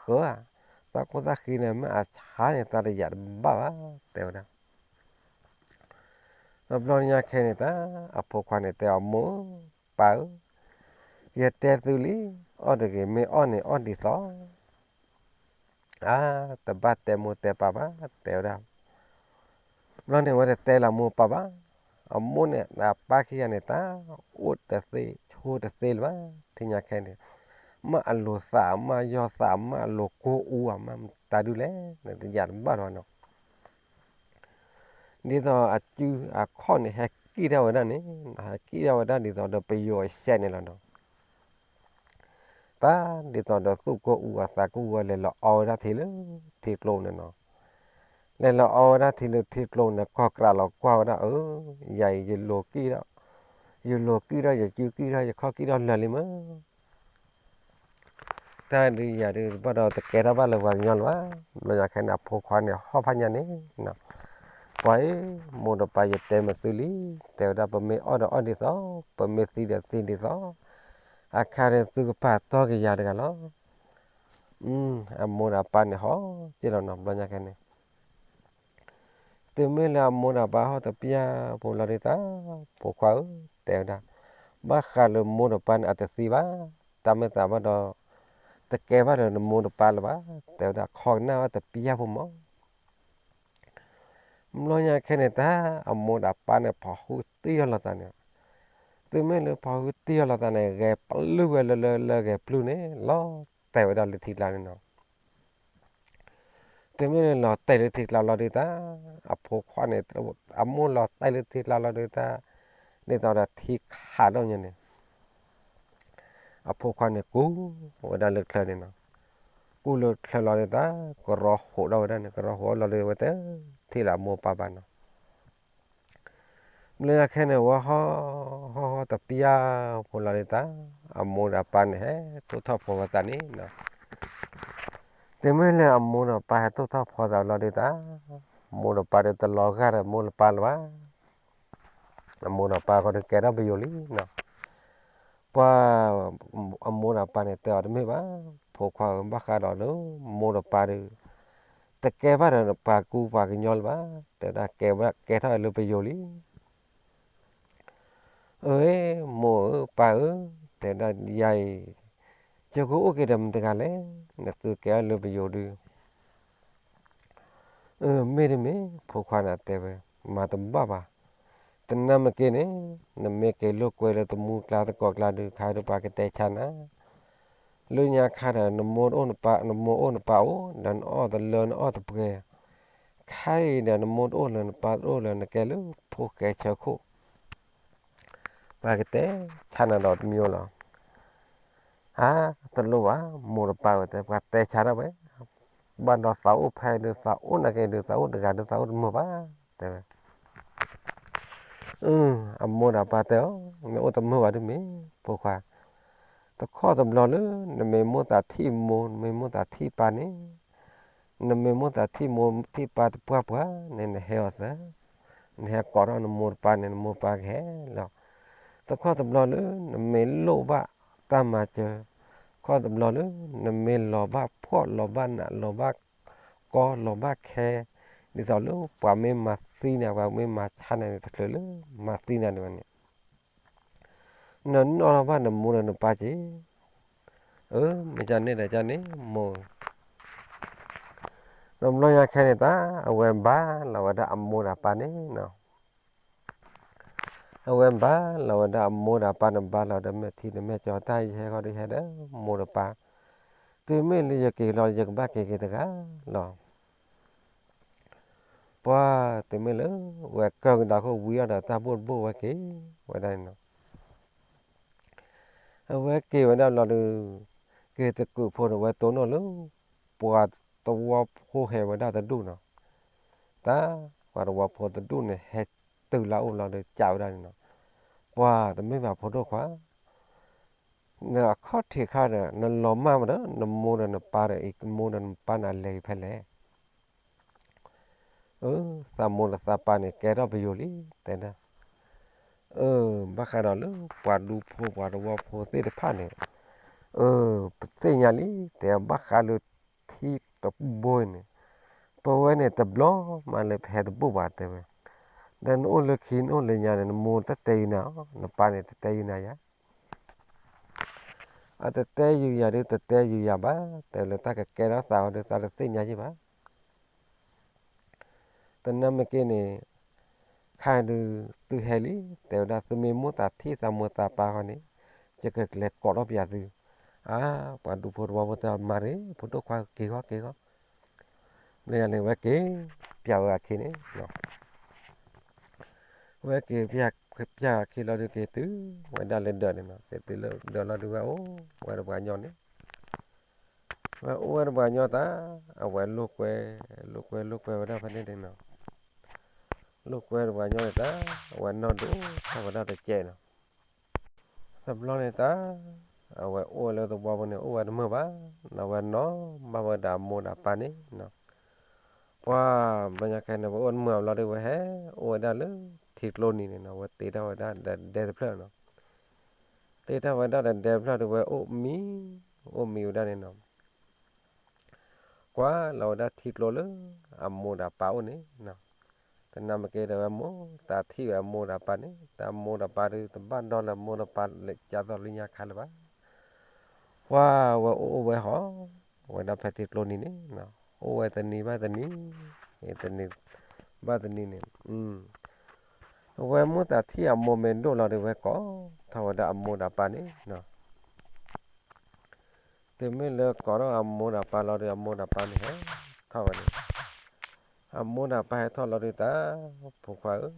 ဧါ, သးခိၣ်သးဃံန့ၣ် မ့ၢ်အဆါန့ၣ် သးတယာ်တဘၣ်ဘၣ် တဲဝဲဒၣ် တဘျီညါခဲန့ၣ်တၢ် အဖိခွါန့ၣ်တဲအီၤ မိၢ်ဧၢ ပၢ်ဧၢ, ယတဲသုလံ, အီၣ်တဂ့ၤ မ့ၢ်အီၣ်န့ၣ်အီၣ်ဒ်သိး, အါ, တဘၣ်တဲမိၢ်တဲပၢ်ဘၣ် တဲဝဲဒၣ်, ဘျီန့ၣ်ဝဲတတဲလၢမိၢ်ပၢ်ဘၣ်, အမိၢ်န့ၣ် အပၢ်ခံဂၤန့ၣ် တၢ်အိၣ်တသ့ဆိတသ့လၢၤဘၣ် ထံၣ်ညါခဲန့ၣ်, မ့ၢ်အလိၤသး မ့ၢ်ယီၢ်သး မ့ၢ်အလိၤကိၢ်အူဧါ မ့ၢ်တၢ်ဒုးလဲၣ် နတယာ်တဘၣ်လီၤနီၤ ဒ်သိးအစုအခီၣ်န့ၣ် ဟဲကံၣ်ထီၣ်ဝဲဒၣ်န့ၣ်, ဟဲကံၣ်ထီၣ်ဝဲဒၣ်ဒ်သိးဒီးပယီၤအရှဲန့ၣ်လီၤနီၤ, တၢ်ဒ်သိးဒီးသူၣ်ကိၢ်အူအသးကိၢ်အူဝဲ လဲၤလီၤအီဝဲဒၣ်ထံလၢထံကျိန့ၣ်နီၤ, လဲၤလီၤအီဝဲဒၣ်ထံလၢထံကျိန့ၣ် ကီၢ်ကြးလီၤကွၢ်ဝဲဒၣ် အၢ ယၤအံၤယလိၤကံၣ်ဒီး ယလိၤကံၣ်ထီၣ် ယစုကံၣ်ထီၣ် ယခီၣ်ကံၣ်ထီၣ်လၢာ်လံမး, တၢ်ဒုးယၤဒုး ဘၣ်ဒီးတကဲထီၣ်ဘၣ်လၢပှၤကညီလၢၤဘၣ်. ဘျီညါခဲန့ၣ် အဖိခွါန့ၣ်ဟီၣ်ဖးညါန့ၣ်, ပှၤအံၤ, မိၢ်ဒီးပၢ် ယတဲမ့ၢ်သုလံ, တဲဝဲဒၣ် ပမ့ၢ်အီၣ်ဒီးအီၣ်ဒ်သိး, ပမ့ၢ်သံဒီးသံဒ်သိး, အခါန့ၣ်သုကပာ်တီၢ်က့ၤယၤတဂၤလီၤ. အမိၢ်ဒီးအပၢ်န့ၣ်ဟီၣ်က့ၤလီၤနီၤ ဘျီညါခဲန့ၣ် တုၤမ့ၢ်လၢအမိၢ်ဒီးပၢ်ဟီၣ်တပျၢ်ဖိလီၤဒုးတၢ်, ဖိခွါဧၢ, တဲဝဲဒၣ်, ဘၣ်ဃးလၢမိၢ်ဒီးပၢ်န့ၣ် အတသံဘၣ်, တၢ်မ့ၢ်သးဘၣ်ဒီး, တကဲဘၣ်ဒီးနမိၢ်ဒီးပၢ်လၢၤဘၣ်, တဲဝဲဒၣ် ခီကနၣ်ဝဲတပျၢ်ဖိမး. ဘျီညါခဲန့ၣ်တၢ် အမိၢ်ဒီးပၢ်န့ၣ် ဖီၣ်ဟုတံၢ်အီၤလိာ်သးန့ၣ်, တုၤမ့ၢ်လၢဖီၣ်ဟုတံၢ်အီၤလိာ်သးန့ၣ် ဂဲၤပျုၢ်ဝဲလၢလၢလၢဂဲၤပျုၢ်န့ၣ် လီၤတဲာ်ဝဲဒၣ်လၢထံကျါန့ၣ်နီၤ. တုၤမ့ၢ်လၢလီၤတဲာ်လၢထံကျါလီၤဒုးတၢ်, အဖိခွါန့ၣ်, အမိၢ်လီၤတဲာ်လၢထံကျါလီၤဒုးတၢ်, ဒ်သိးဒီးထံခးဒိၣ်ညါန့ၣ်, အဖိခွါန့ၣ်ကူၣ်ဝဲဒၣ်လၢချၢန့ၣ်နီၤ, ကူၣ်လၢချၢလီၤဒုးတၢ်, ကရီဟိးထီၣ်ဝဲဒၣ်န့ၣ် ကရီဟိးလီၤဒုးဝဲတထံၣ်လၢအမိၢ်ပၢ်ဘၣ်နီၤ. ဘျီညါခဲန့ၣ် ဝဲဟီၣ်ဟီၣ်ဟီၣ်တပျၢ်ဖိလီၤဒုးတၢ်, အမိၢ်ဒီးပၢ်န့ၣ် ဟဲတိၢ်ထီၣ်ဖီဝဲသးန့ၣ်နီၤ. တုၤမ့ၢ်လၢအမိၢ်ဒီးပၢ်ဟဲတိၢ်ထီၣ်ဖီသးလီၤဒုးတၢ်, မိၢ်ဒီးပၢ်ဒုးတလီၤဂာ်ဒီးမိၢ်လၢပၢ်လၢၤဘၣ်. အမိၢ်ဒီးပၢ်ဃီဒုးကဲထီၣ်ပယိၤလံနီၤ. ပှၤအမိၢ်ဒီးပၢ်န့ၣ် တဲအီၤတမ့ၢ်ဘၣ်, ဖိခွါဧၢ, ဘၣ်ဃးဒီးလၢမိၢ်ဒီးပၢ်ဒုး, တကဲဘၣ်ဒီးပှၤကူပှၤကညီလၢၤဘၣ်, တဲဝဲဒၣ် ကဲဝဲဒၣ်ကဲထီၣ်လၢပယိၤလံ. အၢ မိၢ်ဧၢ ပၢ်ဧၢ, တဲဝဲဒၣ် ယၤအံၤ, ယကအိၣ်က့ၤဒီးမတၤတဂၤလဲၣ်, နသုကဲထီၣ်လၢပယိၤဒုး အၢ မ့ၢ်တမ့ၢ် ဖိခွါန့ၣ်တဲဝဲ, မၤတဘၣ်ဘၣ်. တနၤမ့ၢ်က့ၤန့ၣ်, နမ့ၢ်က့ၤလိာ်ကွဲလၢတမူကျါသကိးကျါဒုး ခါဒုးပှၤကတဲဆါနၤ, လၢညါခါဒီး နမိၢ်အိၣ်နပၢ်, နမိၢ်အိၣ်နပၢ်အိၣ် ဒီးနအီၣ်တလၢနအီၣ်တပှဲၤ, ခဲအံၤဒီး နမိၢ်တအိၣ်လၢၤ နပၢ်တအိၣ်လၢၤ နကဲလၢဖိၣ်ဃဲဆၢခိၣ် ပှၤကတဲဆါနၤဒီးတမံၤလီၤ. အါ တလိၣ်ဘၣ်, မိၢ်တပၢ်ဝဲတဲ ပှၤတဲဆါတၢ်ဝဲ, ဘၣ်ဒီးသးအိၣ်ဖဲဒုး သးအိၣ်နာ်က့ဒုး သးအိၣ်တဂၤဒုး သးအိၣ်တမုာ်ဘၣ် တဲဝဲ. အမိၢ်ဒီးပၢ်တဲအီၤ, မ့ၢ်အိၣ်တမုာ်ဘၣ်ဒုးမ့ၢ် ဖိခွါ, တခီတဘျီလၢ နမ့ၢ်မိၣ်သးထံၣ်မိၢ် နမ့ၢ်မိၣ်သးထံၣ်ပၢ်န့ၣ်, နမ့ၢ်မိၣ်သးထံၣ်မိၢ်ထံၣ်ပၢ်တပှၢ်ပှၢ်န့ၣ် နဟဲအီၤသၢ, နဟဲကိးထီၣ်နမိၢ်တပၢ်န့ၣ် နမိၢ်ပၢ်ကဟဲလီၤ. တခီတဘျီလၢ နမ့ၢ်လိၣ်ဘၣ်တၢ်မၤစၢၤ, တခီတဘျီလၢ နမ့ၢ်လီၤဘၣ်ဖှီၣ်လီၤဘၣ်နးလီၤဘၣ်ကီလီၤဘၣ်ခဲ, ဒ်သိးလၢပှၤမ့ၢ်မၤသံနၤ ပှၤမ့ၢ်မၤဆါနၤန့ၣ် တချုးလၢမၤသံနၤဒံးဘၣ်န့ၣ် နနီၣ်ထီၣ်ဘၣ်နမိၢ်ဒီးနပၢ်က့ၤ. အၢ မ့ၢ်ကန့ၣ်ဒီးကန့ၣ် မိၢ်ဧၢ. တဘျီညါခဲန့ၣ်တၢ် အဝဲဘါလီၤဝဲဒၣ်အမိၢ်ဒီးပၢ်န့ၣ်နီၤ. အဝဲဘါလီၤဝဲဒၣ်အမိၢ်ဒီးပၢ်န့ၣ် ဘါလီၤဒီးမဲာ်ထံဒီးမဲာ်ကၠီ တၢ်ယဟဲဃီဒီးဟဲဒီး မိၢ်ဒီးပၢ်, တုၤမ့ၢ်လၢယက့ၤလီၤ ယကဘၣ်က့ၤက့ၤတဂၤလီၤ. ပှၤတုၤမ့ၢ်လၢ ဝဲကၢၢ်ကဒါခိၣ်ဝံၤအီၤဒီးတၢ်ဘိၣ်တဘိၣ်ဝဲက့ၤဝဲဒၣ်န့ၣ်နီၤ. အဝဲက့ၤဝဲဒၣ်လီၤဒီး က့ၤတကုးဖိန့ၣ် ဝဲတိၢ်နီၣ်လၢ ပှၤတဝီဖိဟဲဝဲဒၣ်တဒူၣ်နီၤ. တၢ် ပှၤတဝီဖိတဒူၣ်န့ၣ် ဟဲတုၤလၢအအိၣ်လီၤဒီး ကးဝဲဒၣ်န့ၣ်နီၤ. ပှၤတမ့ၢ်ဘၣ်ဖိဒိၣ်ခွါ နအခီၣ်ထံးခါဒီး နလီၤမၢ်မးဒီး နမိၢ်ဒီးနပၢ်ဒီး အံၤမိၢ်ဒီးနပၢ်န့ၣ် အလဲၤဖဲလဲၣ်. အၢ သးမိၢ်ဒီးသးပၢ်န့ၣ် ကဲထီၣ်ပယိၤလံ တဲဒၣ်. အၢ ဘၣ်ဃးဒီးလၢပှၤဒူဖိပှၤတဝီဖိသ့ၣ်တဖၣ်န့ၣ်, အၢ ပသ့ၣ်ညါလံ တဲဘၣ်ဃးလၢထံတဘိန့ၣ်, ပဝဲန့ၣ်တဘျီမးလၢပဟဲတဘူၣ်ဘၣ်တဲဝဲ. ဒီးနအိၣ်လၢခံနအိၣ်လၢညါန့ၣ် နမိၢ်တတဲယုာ်နၤ, နပၢ်န့ၣ်တတဲယုာ်နၤယၤ အတတဲယုာ်ယၤဒုး တတဲယုာ်ယၤဘၣ်, တဲလၢတၢ်ကကဲထီၣ်သးဝဲဒုး သးတသ့ၣ်ညါယံၣ်ဘၣ်. တနၤမ့ၢ်က့ၤန့ၣ် ခါဒုး သုဟဲလံ တဲဝဲဒၣ် သုမ့ၢ်မိၣ်သးထံၣ်သးမိၢ်သးပၢ်ဃီန့ၣ် ယကလဲၤကိးထီၣ်ပယၤသု. အါ ပှၤဒူဖိတဝီဖိတဲအီၤ မၤရ့ၣ် ဖိဒိၣ်ခွါက့ၤဃီက့ၤဃီ. လၢယၤန့ၣ် ဝဲက့ၤ ပျၢ်ဝဲအခံန့ၣ် ဝဲက့ၤပျၢ်အခံလီၤဒုး က့ၤတုၤဝဲဒၣ်လၢဒၢးန့ၣ်နီၤ, က့ၤတုၤလၢဒၢးလီၤဒုး ဝဲအိၣ်ဝဲဒီးပှၤကညီန့ၣ်, ဝဲအိၣ်ဝဲဒီးပှၤကညီတၢ်, အဝဲလိာ်ကွဲ, လိာ်ကွဲ လိာ်ကွဲဝဲဒၣ်ဖဲန့ၣ်န့ၣ်နီၤ, လိာ်ကွဲဒီးပှၤကညီန့ၣ်တၢ်, အဝဲနီၢ်ဒိၣ်ထီၣ်ဝဲဒၣ်တစဲးနီၤ. တဘျီန့ၣ်တၢ် အဝဲအိၣ်ဝဲလၢသဝီပူၤန့ၣ် အိၣ်ဝဲတမုာ်ဘၣ်, အဝဲနီၢ်ဘၣ်ဝဲဒၣ်အမိၢ်ဒီးအပၢ်န့ၣ်, ပှၤဘျီညါခဲန့ၣ် ဝဲအိၣ်တမုာ်အဘျီဒီး ဝဲဟဲအိၣ်ဝဲဒၣ်လၢထံကျိနံၤန့ၣ်နီၤ, ဝဲတ့ထီၣ်ဝဲဒၣ်ဒီးဒဲတဖျၢၣ်နီၤ, တ့ထီၣ်ဝဲဒၣ်ဒီးဒဲတဖျၢၣ်ဒီး ဝဲအိၣ်မံ, အိၣ်မံဝဲဒၣ်န့ၣ်နီၤ ကွၢ်လီၤဝဲဒၣ်ထံကျိလၢအမိၢ်ဒီးပၢ်အိၣ်န့ၣ်, တနၤမ့ၢ်က့ဒီး ဝဲမိၢ်သးထံၣ်ဝဲအမိၢ်ဒီးပၢ်န့ၣ်, တၢ်မိၢ်ဒီးပၢ်ဒီး တဘၣ်ဒီလၢအမိၢ်ဒီးပၢ်လဲၤကၢ်သိးလၢညါခါလၢၤဘၣ်, ပှၤဝဲအိၣ်အိၣ်ဝဲဟီၣ်ဝဲဒၣ်ဖဲထံကျိနံၤန့ၣ်, အိၣ်ဝဲတနံၤဘၣ်တနံၤ, တနံၤဘၣ်တနံၤန့ၣ်, အဝဲမိၢ်သးထံၣ်အမိၢ်မ့ၢ်ဒိၣ်လီၤဒီး ဝဲကိးထီၣ်ဝဲဒၣ်အမိၢ်ဒီးပၢ်န့ၣ် တုၤမ့ၢ်လၢကိးထီၣ်အမိၢ်ဒီးပၢ်လီၤဒီး အမိၢ်ဒီးပၢ်န့ၣ်ဟဲထီၣ်ဝဲန့ၣ်, အမိၢ်ဒီးပၢ်ဟဲထီၣ်လီၤဒီး တၢ်ဖိခွါဧၢ,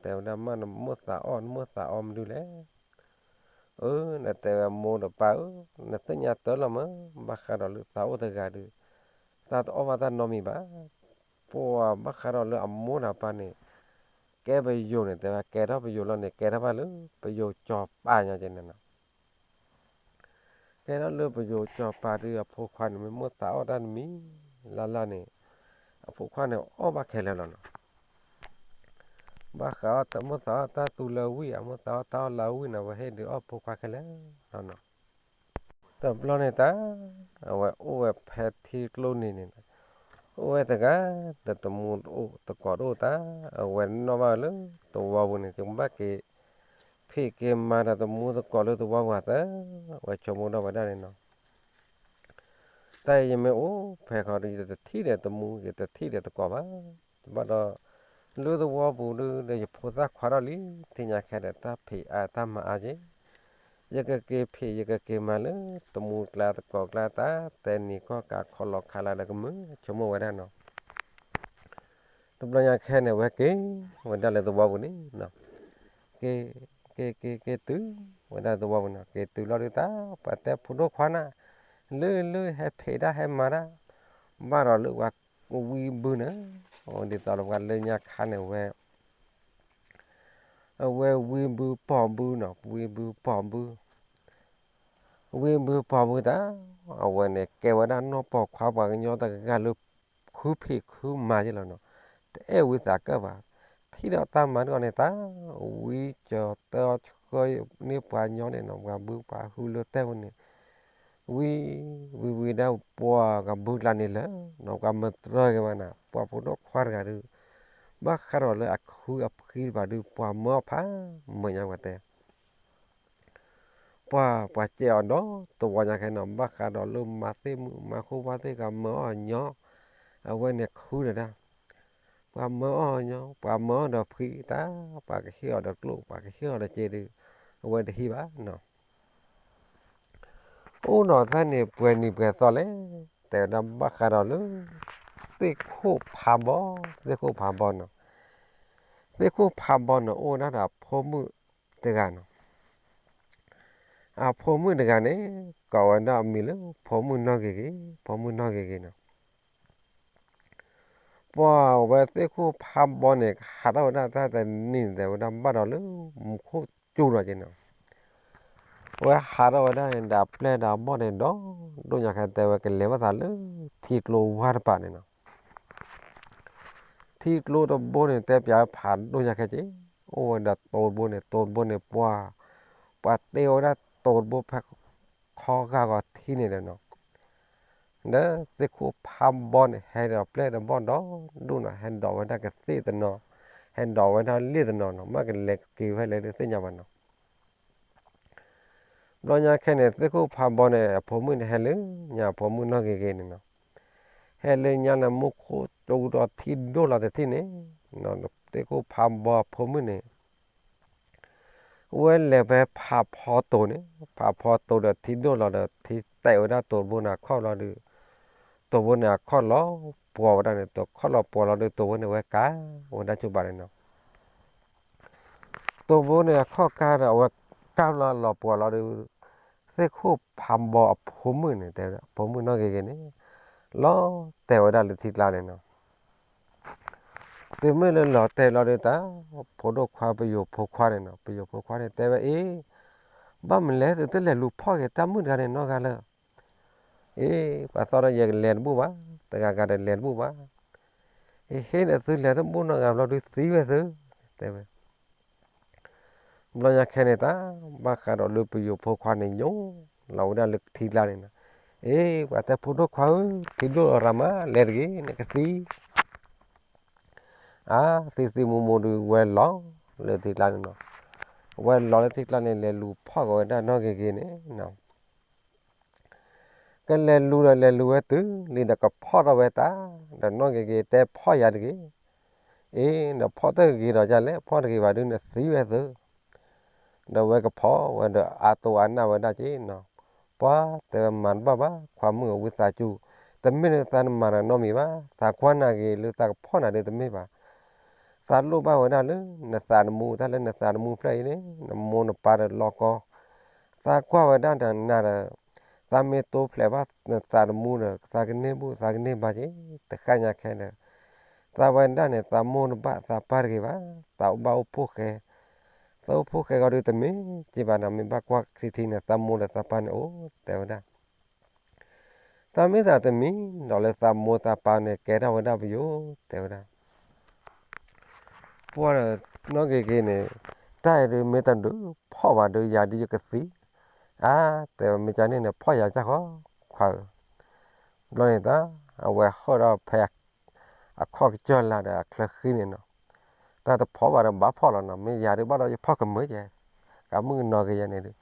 တဲဝဲဒၣ်မ့ၢ်နမိၢ်သးအီၣ် နမိၢ်သးအီၣ်မနုၤလဲၣ်, အၢ နတဲဝဲမိၢ်ဒီးပၢ်ဧၢ, နသ့ၣ်ညါတၢ်လီၤမး, ဘၣ်ဃးဒီးလၢသးအိၣ်တဂၤဒီး သးတအီၣ်ဘၣ်တၢ်နီတမံၤဘၣ်, ပှၤဘၣ်ဃးဒီးလၢအမိၢ်ဒီးပၢ်န့ၣ် ကဲပယိၤန့ၣ် တဲဝဲကဲထီၣ်ပယိၤလီၤန့ၣ် ကဲထီၣ်ဘၣ်လၢပယိၤစီၤပၤညီကဲန့ၣ်နီၤ ကဲထီၣ်လၢပယိၤစီၤပၤဒီး အဖိခွါန့ၣ် မ့ၢ်မိၢ်သးအီၣ်တၢ်တမံၤလၢ်လၢ်န့ၣ်, အဖိခွါန့ၣ်အီၣ်ဘၣ်ခဲလၢာ်လီၤနီၤ, ဘၣ်ဃးအီၣ်တၢ်မိၢ်သးအီၣ်တၢ်သူလၢဝံၣ် အမိၢ်သးအီၣ်တၢ်အီၣ်လၢဝံၣ်န့ၣ် ဝဲဟ့ၣ်ဒုးအီၣ်ဖိခွါခဲလၢာ်လီၤနီၤ တဘျီန့ၣ်တၢ် အဝဲအိၣ်ဝဲဖဲထံကျိနံၤန့ၣ်, အိၣ်ဝဲတဂၤ ဒီးတမူတကိးတအိၣ်တၢ်, အဝဲနီၣ်ဘၣ်လၢသဝီပူၤန့ၣ် ကဘၣ်က့ၤဖံးက့ၤမၤဒီးတမူတကိးလၢသဝီပူၤအသး, အဝဲဆိကမိၣ်ဒီးဝဲဒၣ်န့ၣ်နီၤ, တၢ်အံၤယမ့ၢ်အိၣ်ဖဲခီဒီး ယတထံၣ်ဒီးတမူ ယတထံၣ်ဒီးတကိးဘၣ်, ဘၣ်ဒီး လၢသဝီပူၤဒုးဒီး ယဖိသၣ်ခွါထီၣ်လံ, သ့ၣ်ညါခဲဒီး တၢ်ဖံးအါတၢ်မၤအါက့ၤ, ယကက့ၤဖံး ယကက့ၤမၤလၢ တမူကျါတကိးကျါ တၢ်တဲနံၤကီၢ်ကးခီလီၤခးလၢဒီးကမုာ် ဆိကမိၣ်ဝဲဒၣ်နီၤ, တဘျီညါခဲန့ၣ် ဝဲက့ၤဝဲဒၣ်လၢသဝီပူၤန့ၣ်, က့ၤ က့ၤ က့ၤ က့ၤတုၤဝဲဒၣ်သဝီပူၤန့ၣ် က့ၤတုၤလီၤဒုးတၢ် ပှၤတဲဖိဒိၣ်ခွါနၤ, လၢလၢ ဟဲဖံးတၢ်ဟဲမၤတၢ်, ဘၣ်ဒီးလၢပှၤဝံဘုန့ၣ်, ဒ်သိးလၢပှၤလၢညါခါန့ၣ်ဝဲ အဝဲဝံဘုပိာ်ဘုနီၤ, ဝံဘုပိာ်ဘု, ဝံဘုပိာ်ဘုတၢ်, အဝဲန့ၣ်ကဲဝဲဒၣ်နီၢ်ပိာ်ခွါပှၤကညီတဂၤလၢ ခုဖံးခုမၤယ့ၢ်လီၤနီၤ, တအဲၣ်ဝံသးကၢၣ်ဘၣ်, ထံၣ်ဒီးတၢ်မၤတဂီၢ်န့ၣ်တၢ်, ဝံကၠီၤတၢ်ဆှၢန့ၢ်ပှၤညီန့ၣ်နီၤ, ပှၤဘုပှၤဟုလၢတဲာ်ဝဲန့ၣ်, ဝံ ဝံဝံဒၣ်ပှၤကဘုကျါန့ၣ်လၢ နီၤ ပှၤမၤတြီက့ၤဝဲနၤ, ပှၤဖိဒိၣ်ခွါတဂၤဒုး, ဘၣ်ဃးဒီးလၢအခုအဖှံတဖၣ်ဒုး ပှၤမၢအီၣ်ဖးမုၢ်ညါပှၤတဲ ပှၤ ပှၤစဲးအီၤဒီးသဝီညါခဲနီၤ, ဘၣ်ဃးဒီးလၢမၤသ့ၣ်မုာ်မၤဃိဝါသ့ၣ်ဂၤမၢအီၣ်ညီ, အဝဲန့ၣ်ခုဒီးဒၣ်, ပှၤမၢအီၣ်ညီ ပှၤမၢအီၣ်ဒီးဖှံတၢ်, ပှၤကဟ့ၣ်အီၤဒီးကျိၣ် ပှၤကဟ့ၣ်အီၤဒီးစ့ဒီး, အဝဲတဟံးဘၣ်နီၤ အိၣ်ဒီးတၢ်န့ၣ်ပှဲၤနံၤပှဲၤသီလဲၣ်, တဲဝဲဒၣ်ဘၣ်ဃးဒီးလၢ သ့ၣ်ခိၣ်ဖးဘီ, သ့ၣ်ခိၣ်ဖးဘီနီၤ, သ့ၣ်ခိၣ်ဖးဘီန့ၣ် အိၣ်ဝဲဒၣ်ဒီးအဖိမုၣ်တဂၤနီၤ, အဖိမုၣ်တဂၤန့ၣ် ကိးဝဲဒၣ်အမံၤလၢ ဖိမုၣ်နီၢ်ဂ့ၤဂ့ၤ, ဖိမုၣ်နီၢ်ဂ့ၤဂ့ၤနီၤ ပှၤဝဲသ့ၣ်ခိၣ်ဖးဘီန့ၣ် ဟးထီၣ်ဝဲဒၣ်တၢ်တနံၤန့ၣ် တဲဝဲဒၣ်ဘၣ်ဒီးလၢ မူခိၣ်ကၠူလီၤက့ၤနီၤ, ဝဲဟးထီၣ်ဝဲဒၣ်န့ၣ် ဒီးအပျဲၢ်ဒီးအဘီၣ်န့ၣ် ဒီးဒိၣ်ညါခဲ တဲဝဲကလဲၤဘၣ်သးလၢ ထံကျိဝါတပၤန့ၣ်နီၤ ထံကျိတဘိန့ၣ် တဲပျးဖးဒိၣ်ညါခဲက့ၤ, အိၣ်ဝဲဒီးတိၤတဘိန့ၣ်, တိၤတဘိန့ၣ် ပှၤ ပှၤတ့ဝဲဒၣ်တိၤတဘိဖဲ ခီဂာ်ဂီၤထံန့ၣ်ဒီးနီၤ, ဒီးသ့ၣ်ခိၣ်ဖးဘီန့ၣ် ဟဲဒီးပျဲၢ်ဒီးဘီၣ်ဒီးဒိၣ်နီၤ, ဟဲဒိးဝဲဒၣ်ကသ့ၣ်တနီၤ, ဟဲဒိးဝဲဒၣ်လ့ၣ်တနီၤနီၤ, မ့ၢ်ကလဲၤက့ၤဖဲလဲၣ်တသ့ၣ်ညါဘၣ်နီၤ ဘျီညါခဲန့ၣ် သ့ၣ်ခိၣ်ဖးဘီန့ၣ် အဖိမုၣ်န့ၣ်ဟဲလၢညါ အဖိမုၣ်နီၢ်ဂ့ၤဂ့ၤန့ၣ်နီၤ, ဟဲလၢညါန့ၣ် မူခိၣ်ကၠူဒီးထံဒိၣ်လီၤတထံၣ်န့ၣ်, သ့ၣ်ခိၣ်ဖးဘီအဖိမုၣ်န့ၣ် ဝဲလဲၤဖဲဖးဖီတိၤန့ၣ်, ဖးဖီတိၤဒီးထံဒိၣ်လီၤဒီး ထံတဲာ်ဝဲဒၣ်တိၤတဘိန့ၣ်အခီၣ်လီၤဒီး, တိၤဘိန့ၣ်အခီၣ်လီၤပှီၤဝဲဒၣ်န့ၣ်, တိၤခီၣ်လီၤပှီၤလီၤဒီး တိၤဘိန့ၣ်ဝဲကၤဝဲဒၣ်ကၠိဘၣ်န့ၣ်နီၤ တိၤဘိန့ၣ်အခီၣ်ကၤဒီး အဝဲကၤလီၤလီၤပှီၤလီၤဒီး သ့ၣ်ခိၣ်ဖးဘီအဖိမုၣ်န့ၣ် တဲဝဲဒၣ် ဖိမုၣ်နီၢ်ဂ့ၤဂ့ၤန့ၣ် လီၤတဲာ်ဝဲဒၣ်လၢထံကျါန့ၣ်နီၤ တုၤမ့ၢ်လၢလီၤတဲာ်လီၤဒီးတၢ် ဖိဒိၣ်ခွါပယိၤဖိခွါန့ၣ်နီၤ, ပယိၤဖိခွါန့ၣ်တဲဝဲအံၤ, ဘၣ်မနုၤလဲၣ် သုတလဲၤလူၤဖီၣ်က့ၤတၢ်မုၣ်တဂၤန့ၣ်နီတဂၤလၢ အ့ ပှၤသီဒီးယကလဲၤတဘူၣ်ဘၣ်, တဂၤဂၤဒီးလဲၤတဘူၣ်ဘၣ်. အ့ ဟ့ၣ်ဒီးသုလဲၤတဘူၣ်နီတဂၤဘျီဒုးသံဝဲသု, တဲဝဲ. ဘျီညါခဲန့ၣ်တၢ် ဘၣ်ဃးဒီးလၢပယိၤဖိခွါန့ၣ် ယိလီၤဝဲဒၣ်လၢထံကျါန့ၣ်နီၤ, အ့ ပှၤတဲဖိဒိၣ်ခွါဧၢ, ထံဒိၣ်လီၤရၤမး လဲၤတဂ့ၤ နကသံ အါ သံသံမိၢ်မိၢ်ဒုးဝဲလီၤလၢထံကျါန့ၣ်နီၤ, ဝဲလီၤလၢထံကျါန့ၣ် လဲၤလူၤဖီၣ်က့ၤဝဲဒၣ်နီၢ်ဂ့ၤဂ့ၤန့ၣ်နီၤ, ကလဲၤလူၤဒီးလဲၤလူၤဝဲတုၤလံဒီးကဖီၣ်ထီၣ်ဝဲတၢ်, ဒီးနီၢ်ဂ့ၤဂ့ၤတဲဖီၣ်ယၤတဂ့ၤ, အ့ ဒီးဖီၣ်တဂ့ၤဒီးဒ်လဲၣ်, ဖီၣ်တဂ့ၤဘၣ်ဒုးနသံဝဲသု ဒီးဝဲကဖီၣ်ဝဲဒီးအါတိၢ်အါနၢ်ဝဲဒၣ်က့နီၤ, ပှၤတဲဝဲမၤတဘၣ်ဘၣ် ခွါမုၣ်ဧၢ ဝံသးစူၤ, တမ့ၢ်လၢသးနမၤတၢ်နီတမံၤဘၣ်, သးကွၢ်နၤဂ့ၤလၢသးကဖီၣ်နၤဒုးတမ့ၢ်ဘၣ်, သးလိၣ်ဘၣ်ဝဲဒၣ်လၢ နသးသမူ တၢ်လၢနသးသမူဖျၢၣ်အံၤန့ၣ် နမိၢ်နပၢ်ဒီးလီၢ်ကီ, သးကွၢ်ဝဲဒၣ်ဒီးနၤဒီး သးမ့ၢ်တိဖျဲးဘၣ်နသးသမူဒီး သးကန့ၢ်ဘူၣ်သးကန့ၢ်ဘါက့ၤ, တဃၣ်ညါခဲဒီး သးဝဲဒၣ်န့ၣ် သးမိၢ်တဘၣ်သးပၢ်တဂ့ၤဘၣ်, သးအိၣ်ဘၣ်အိၣ်ဖှိၣ်ဃဲ, သးအိၣ်ဖှိၣ်ဃဲဂီၢ်ဒုးတမ့ၢ်က့ၤဘၣ်နီၤ, မ့ၢ်ဘၣ်ကွၢ်ထံထံန့ၣ် သးမိၢ်ဒီးသးပၢ်န့ၣ်အိၣ်တဲဝဲဒၣ်, သးမ့ၢ်သးတမံၤဒီးလၢသးမိၢ်သးပၢ်န့ၣ် ကဲထီၣ်ဝဲဒၣ်ပယိၤ တဲဝဲဒၣ် ပှၤဒီးနီၢ်ဂ့ၤဂ့ၤန့ၣ် တၢ်အံၤဒုးမ့ၢ်တဒုးဖီၣ်ဘၣ်ဒီး ယၤဒုးယကသံ, အါ တဲဝဲမ့ၢ်ကန့ၣ်န့ၣ် ဖီၣ်ယၤကၢ်ဃီ ခွါဧၢ, ဘျီန့ၣ်တၢ် အဝဲဟီၣ်ဒီးဖဲ အခီၣ်ကစၢၢ်လၢ်ဒီးအချၢဃံန့ၣ်နီၤ, တၢ်တဖီၣ်ဘၣ်ဒီးဘၣ်ဖီၣ်လီၤနီၤ, မ့ၢ်ယၤဒုးဘၣ်ဒီးယဖီၣ်ကမၢကဲ, ကမုၣ်ကနီၤက့ၤယၤန့ၣ်ဒုး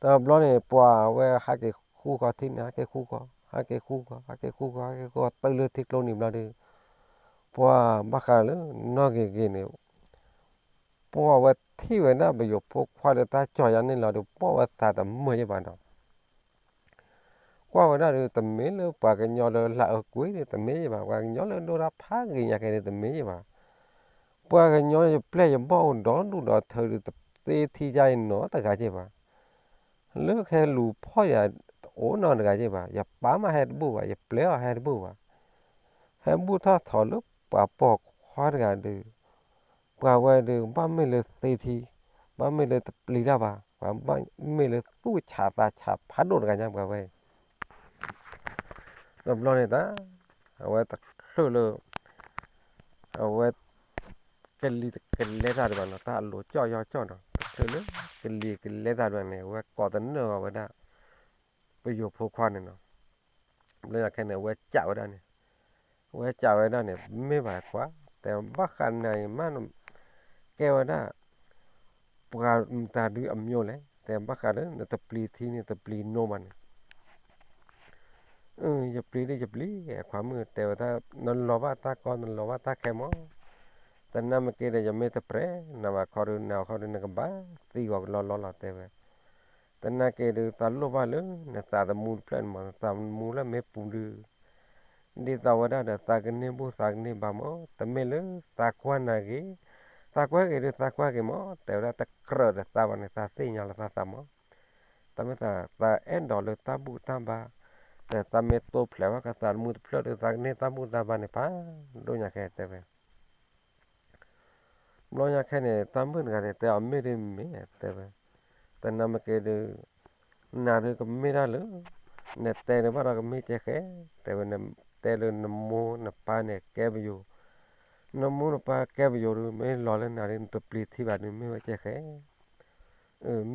တဘျီန့ၣ် ပှၤဝဲဟးက့ၤဃူဃီထံန့ၣ် ဟးက့ၤဃူဃီ, ဟးက့ၤဃူဃီ, ဟးက့ၤဃူဃီ, ဟးက့ၤဃူဃီ, ဟးက့ၤဃူဃီ တုၤလၢထံကျိနံၤဘျီဒီး ပှၤဘၣ်ဃးလၢနီၢ်ဂ့ၤဂ့ၤန့ၣ် ပှၤဝဲထံၣ်ဝဲဒၣ်ပယိၤဖိခွါလၢတၢ်ကၠီၤယါန့ၣ်လီၤဒီး ပှၤဝဲသးတမုာ်ယဲၢ်ဘၣ်ဒီး ကွၢ်ဝဲဒၣ်ဒီး တမ့ၢ်လၢပှၤကညီလၢလၢအကွ့ဒီး တမ့ၢ်ယဲၢ်ဘၣ်, ပှၤကညီလၢဒိၣ်တၢ်ဖးဂ့ၤညါကဲဒီး တမ့ၢ်ယဲၢ်ဘၣ်, ပှၤကညီယပျဲၢ်ယဘီၣ်အိၣ်ဒီဒူၣ်ဒီထၢဒီး တသ့ထံယါအံၤနီတဂၤကဲဘၣ်, လၢခဲလူၤဖီၣ်ယၤအိၣ်နီတဂၤကဲဘၣ်, ယပၢ်မးဟဲတဘူၣ်ဘၣ်, ယပျဲၢ်အီၤဟဲတဘူၣ်ဘၣ်, ဟဲဘူၣ်ထီၣ်ထီၣ်လၢပှၤပိာ်ခွါတဂၤဒီး ပှၤဝဲဒီး ဘၣ်မ့ၢ်လၢသ့ထံ, ဘၣ်မ့ၢ်လၢတပျံၤတၢ်ဘၣ်, ပှၤဘၣ်မ့ၢ်လၢသူၣ်ဆးသးဆးဖးဒိၣ်တဂၤညါပှၤဝဲအံၤ, တဘျီန့ၣ်တၢ် အဝဲတချုးလၢ အဝဲ ကလံၤကလဲသးဒံးဘၣ်နီၤ, တၢ်အလိၤကၠီၣ်ယီၣ်ကၠီၣ်နီၤ, တချုးလၢ ကလံၤကလဲသးဒံးဘၣ်န့ၣ် အဝဲကိးတနၢၣ်အီၤဝဲဒၣ် ပယိၤဖိခွါန့ၣ်နီၤ, ဘျီညါခဲန့ၣ် အဝဲကးဝဲဒၣ်န့ၣ်, အဝဲကးဝဲဒၣ်န့ၣ် မ့ၢ်ဘၣ်ခွါ, တဲဘၣ်ဃးနၤအံၤမး ကဲဝဲဒၣ် ပှၤမတၤဒုးအမျိုးလဲၣ်, တဲဘၣ်ဃးလၢနတပျံၤထံန့ၣ် တပျံၤနိဘၣ်န့ၣ် ယပျံၤဒ်ယပျံၤ ခွါမုၣ်တဲဝဲဒၣ်, နလီၤဘၣ်တၢ်ကီ နလီၤဘၣ်တၢ်ခဲမး, တနာ်မ့ၢ်က့ၤဒီး ယမ့ၢ်တပြဲးနၤဘၣ်ခီဒုး နၤခီဒုး နကဘၣ်သံဂီၤကလီလီလီၤ တဲဝဲ, တနာ်က့ၤဒုး သးလိၣ်ဘၣ်လၢ နသးသမူတဖျၢၣ်န့ၣ်မး နသးသမူလၢမ့ၢ်ပူၤဒုး ဒ်သိးဝဲဒၣ်ဒီး သးကန့ၢ်ဘူၣ်သးကန့ၢ်ဘါမး တမ့ၢ်လၢသးကွၢ်နၤဂ့ၤ, သးကွၢ်ဂ့ၤဒုးသးကွၢ်က့ၤမး တဲဝဲဒၣ် တကြၢးဒီးသးဘၣ်န့ၣ် သးသ့ၣ်ညါလီၤသးသးမး, တၢ်မ့ၢ်သး သးအဲၣ်ဒိးလၢတၢ်ဘူၣ်တၢ်ဘါ, ဒီးသးမ့ၢ်တိဖျဲးဘၣ်ကသးသမူတဖျၢၣ်ဒီး သးကန့ၢ်တၢ်ဘူၣ်တၢ်ဘါန့ၣ်ဖးဒိၣ်ညါခဲတဲဝဲ ဘျီညါခဲန့ၣ် တၢ်မုၣ်တဂၤန့ၣ် တဲအီၤမ့ၢ်ဒ်မ့ၢ်တဲဝဲ, တနာ်မ့ၢ်က့ၤဒုး နၤဒုးကမ့ၢ်ဒၣ်လၢ နတဲဒုးဘၣ်ဒီးကမ့ၢ်ကဲဃဲ, တဲဝဲ နတဲလၢနမိၢ်နပၢ်န့ၣ်ကဲပယိၤ, နမိၢ်နပၢ်ကဲပယိၤဒုး မ့ၢ်လီၤလၢနၤဒုး နတပျံၤထံဘၣ်ဒုး မ့ၢ်ဝဲကဲဃဲ,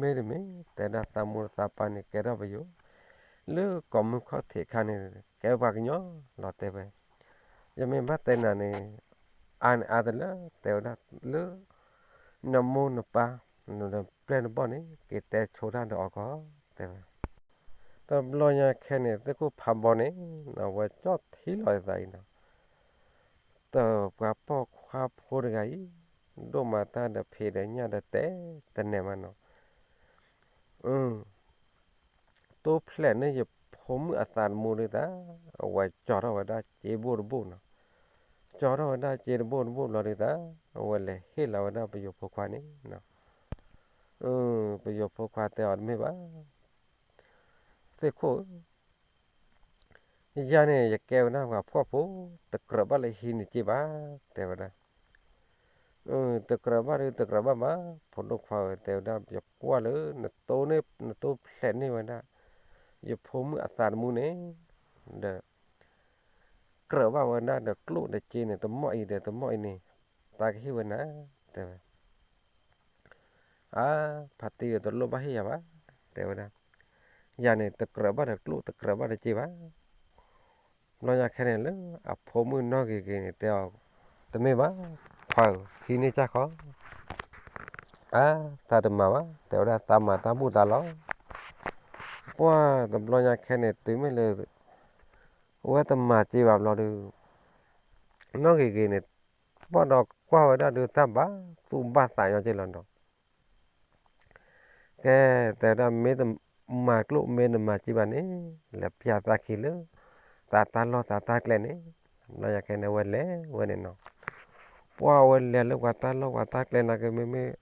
မ့ၢ်တမ့ၢ် တဲဒၣ်သးမိၢ်သးပၢ်န့ၣ် ကဲထီၣ်ပယိၤ, လၢကီၢ်မုၢ်ခီၣ်ထံးအခါန့ၣ် ကဲပှၤကညီလီၤတဲဝဲ, ယမ့ၢ်ဘၣ်တဲနၤန့ၣ် အါန့ၣ်အါတလၢ တဲဝဲဒၣ်လၢ နမိၢ်နပၢ် နပျဲၢ်နဘီၣ်န့ၣ် က့ၤတဲဆိတၢ်ဒီးအီၤကီး တဲဝဲ, တဘျီညါခဲန့ၣ် သ့ၣ်ခိၣ်ဖးဘီန့ၣ် အဝဲကၠီၣ်ထံလီၤအသးအံၤနီၤ တပှၤပိာ်ခွါဖိတဂၤအံၤ ဒိၣ်မးတၢ်ဒီးဖံးဒီးညၣ်ဒီးတဲတနဲၣ်မးနီၤ, တိဖျဲးန့ၢ်ယဖိမုၣ်အသးသမူဒုးသး, အဝဲကၠီထီၣ်ဝဲဒၣ်စ့ဘိၣ်တဘိၣ်နီၤ, ကၠီထီၣ်ဝဲဒၣ်စ့တဘိၣ်တဘိၣ်ဘျီဒုးသး, အဝဲလဲၤဟ့ၣ်လီၤဝဲဒၣ်ပယိၤဖိခွါန့ၣ်, ပယိၤဖိခွါတဲအီၤတမ့ၢ်ဘၣ် သ့ၣ်ခိၣ်ဧၢ, ယၤန့ၣ် ယကဲဝဲဒၣ်ပှၤဖှီၣ်ဖိ, တကြၢးဘၣ်လၢဟံးန့ၢ်စ့ဘၣ်, တဲဝဲဒၣ်. တကြၢးဘၣ်ဒုး တကြၢးဘၣ်ဘၣ်, ဖိဒိၣ်ခွါဧၢ တဲဝဲဒၣ် ယကွၢ်လၢနတိၢ်န့ၣ် နတိၢ်ဖျဲးန့ၢ်ဝဲဒၣ် ယဖိမုၣ်အသးတမူန့ၣ် ဒီး ကြၢးဘၣ်ဝဲဒၣ်ဒီးကျိၣ်ဒီးစ့န့ၣ် တမီၢ်အံၤဒီးတမီၢ်အံၤန့ၣ် သးကဟ့ၣ်ဝဲနၤ တဲဝဲ အါ, ဖါတံၢ်တလိၣ်ဘၣ်ဟ့ၣ်ယၤဘၣ်, တဲဝဲဒၣ်, ယၤန့ၣ် တကြၢးဘၣ်ဒီးကျိၣ် တကြၢးဘၣ်ဒီးစ့ဘၣ်. ဘျီညါခဲန့ၣ်လၢအဖိမုၣ်နီၢ်ဂ့ၤဂ့ၤန့ၣ် တဲအီၤ, တမ့ၢ်ဘၣ်, ခွါဧၢ, ဟံးန့ၢ်ကၢ်ခီ, အါ, သးတမၤဘၣ်, တဲဝဲဒၣ် သးမၤတၢ်ဘူၣ်သးလီၤ. ပှၢ်တဘျီညါခဲန့ၣ် တုၤမ့ၢ်လၢ အဝဲတမၤစ့ဘၣ်ဘျီဒီး နီၢ်ဂ့ၤဂ့ၤန့ၣ် ဘၣ်ဒီးကွၢ်ဝဲဒၣ်ဒုး တၢ်ဘၣ်သူၣ်ဘၣ်သးညီက့လီၤနီၤ. ကဲ, တဲဝဲဒၣ် မ့ၢ်တမၤကျိၣ် မ့ၢ်တမၤစ့ဘၣ်န့ၣ် လဲၤပျၢ်သးခံလၢ သးတၢ်လီၢ်သးတၢ်ကျဲန့ၣ်, ဘျီညါခဲန့ၣ် အဝဲလဲၤဝဲန့ၣ်နီၤ. ပှၢ်အဝဲလဲၤလၢပှၤတၢ်လီၢ်ပှၤတၢ်ကျဲနာ်က့ မ့မ့ၢ်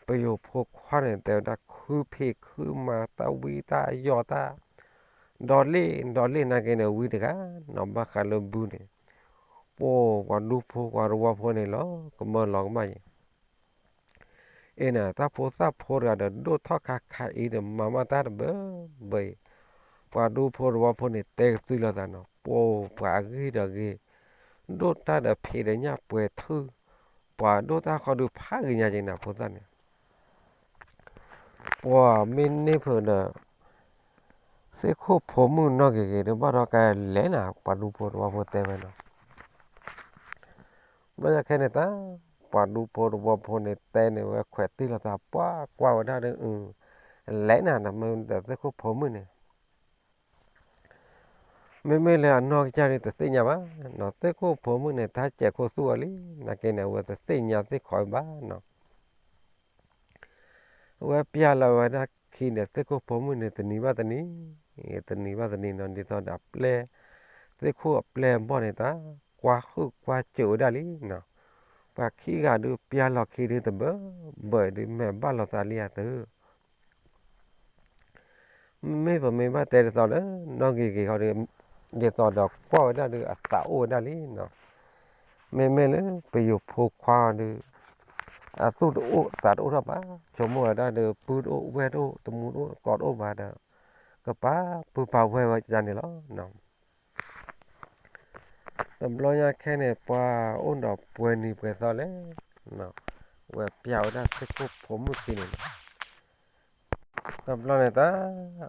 ပယိၤဖိခွါန့ၣ် တဲဝဲဒၣ် ခုဖံးခုမၤ တၢ်ဝံတၢ်ယီၢ်တၢ် ဒီးလ့ၣ် ဒီးလ့ၣ်နာ်က့န့ၣ် ဝံတဂၤနီၤ ဘၣ်ဃးလၢဘုန့ၣ်, ပှၢ်ပှၤဒူဖိပှၤသဝီဖိန့ၣ်လီၤ ကမၢလီၤကမၣ်ယံၤ, အ့ၣ်န့ၣ် တၢ်ဖိသၣ်ဖိတဂၤဒီး ဒိၣ်ထီၣ်ခါခါအံၤဒီး မၤမးတၢ်တဘၢဘၢအံၤ, ပှၤဒူဖိသဝီဖိန့ၣ် တဲကသွံလီၤသးနီၤ ပှၢ်ပှၤအဂ့ၢ်ဒီးဂ့ၢ်, ဒိၣ်တၢ်ဒီးဖံးဒီးညၣ်ပှဲၤထု, ပှၤဒိၣ်တၢ်ဃီဒုးဖးဂ့ၤညါက့ၤနၤဖိသၣ်န့ၣ် ပှၢ်မ့ၢ်န့ၢ်ဖုးဒီး သ့ၣ်ခိၣ်ဖိမုၣ်နီၢ်ဂ့ၤဂ့ၤဒီး ဘၣ်ဒီးကလဲၤနၤ ပှၤဒူဖိသဝီဖိတဲဝဲနီၤ. ဘျီညါခဲန့ၣ်တၢ် ပှၤဒူဖိသဝီဖိန့ၣ် တဲန့ၢ်ဝဲခွဲးတံၢ်လီၤသး ပှၢ်ကွၢ်ဝဲဒၣ်ဒီး လဲၤနၤ နမ့ၢ်ဒီးသ့ၣ်ခိၣ်ဖိမုၣ်န့ၣ် မ့မ့ၢ်လၢအနီၢ်ကစၢ်ဒုးတသ့ၣ်ညါဘၣ်နီၤ သ့ၣ်ခိၣ်ဖိမုၣ်န့ၣ် တၢ်စဲးခိၣ်သူၣ်အီၤလံ နာ်က့န့ၣ် အဝဲတသ့ၣ်ညါသ့ၣ်ခိးဘၣ်နီၤ. အဝဲပျၢ်လီၤဝဲဒၣ်ခံန့ၣ် သ့ၣ်ခိၣ်ဖိမုၣ်န့ၣ် တနံၤဘၣ်တနံၤ, တနံၤဘၣ်တနံၤနီၤ ဒ်သိးဒီးအပျဲၢ် သ့ၣ်ခိၣ်အပျဲၢ်အဘီၣ်န့ၣ် တၢ်ကွၢ်ဟုၣ်ကွၢ်စၢၤဝဲဒၣ်လံနီၤ. ပှၤခံဂၤဒုးပျၢ်လီၤခံဒုးတဘၢဘၢဒုး မဲာ်ဘၣ်လိာ်သးလံဧါသု မ့မ့ၢ်ပမ့ၢ်ဘၣ်တဲဒ်သိးလၢ နီၢ်ဂ့ၤဂ့ၤဃီဒီး ဒ်သိးဒီးကွၢ်ဝဲဒၣ်ဒီးအသးအိၣ်ဝဲဒၣ်လံနီၤ. မ့မ့ၢ်လၢပယိၤဖိခွါဒီး အသူၣ်တအိၣ်သးတအိၣ်ထီၣ်ဘၣ်, ဆိကမိၣ်ဝဲဒၣ်ဒီး ပုၢ်တအိၣ်ဝဲၢ်တအိၣ် တမူတအိၣ်ကီၢ်တအိၣ်ဘၣ်ဒီး ကပာ်ပုၢ်ပာ်ဝဲၢ်ဝဲဒၣ်န့ၣ်လီၤ. တဘျီညါခဲန့ၣ် ပှၤအိၣ်ဒီးပှဲၤနံၤပှဲၤသီလဲၣ်, ဝဲပျၢ်ဝဲဒၣ်သ့ၣ်ခိၣ်ဖိမုၣ်ခံန့ၣ်လီၤ. တဘျီန့ၣ်တၢ်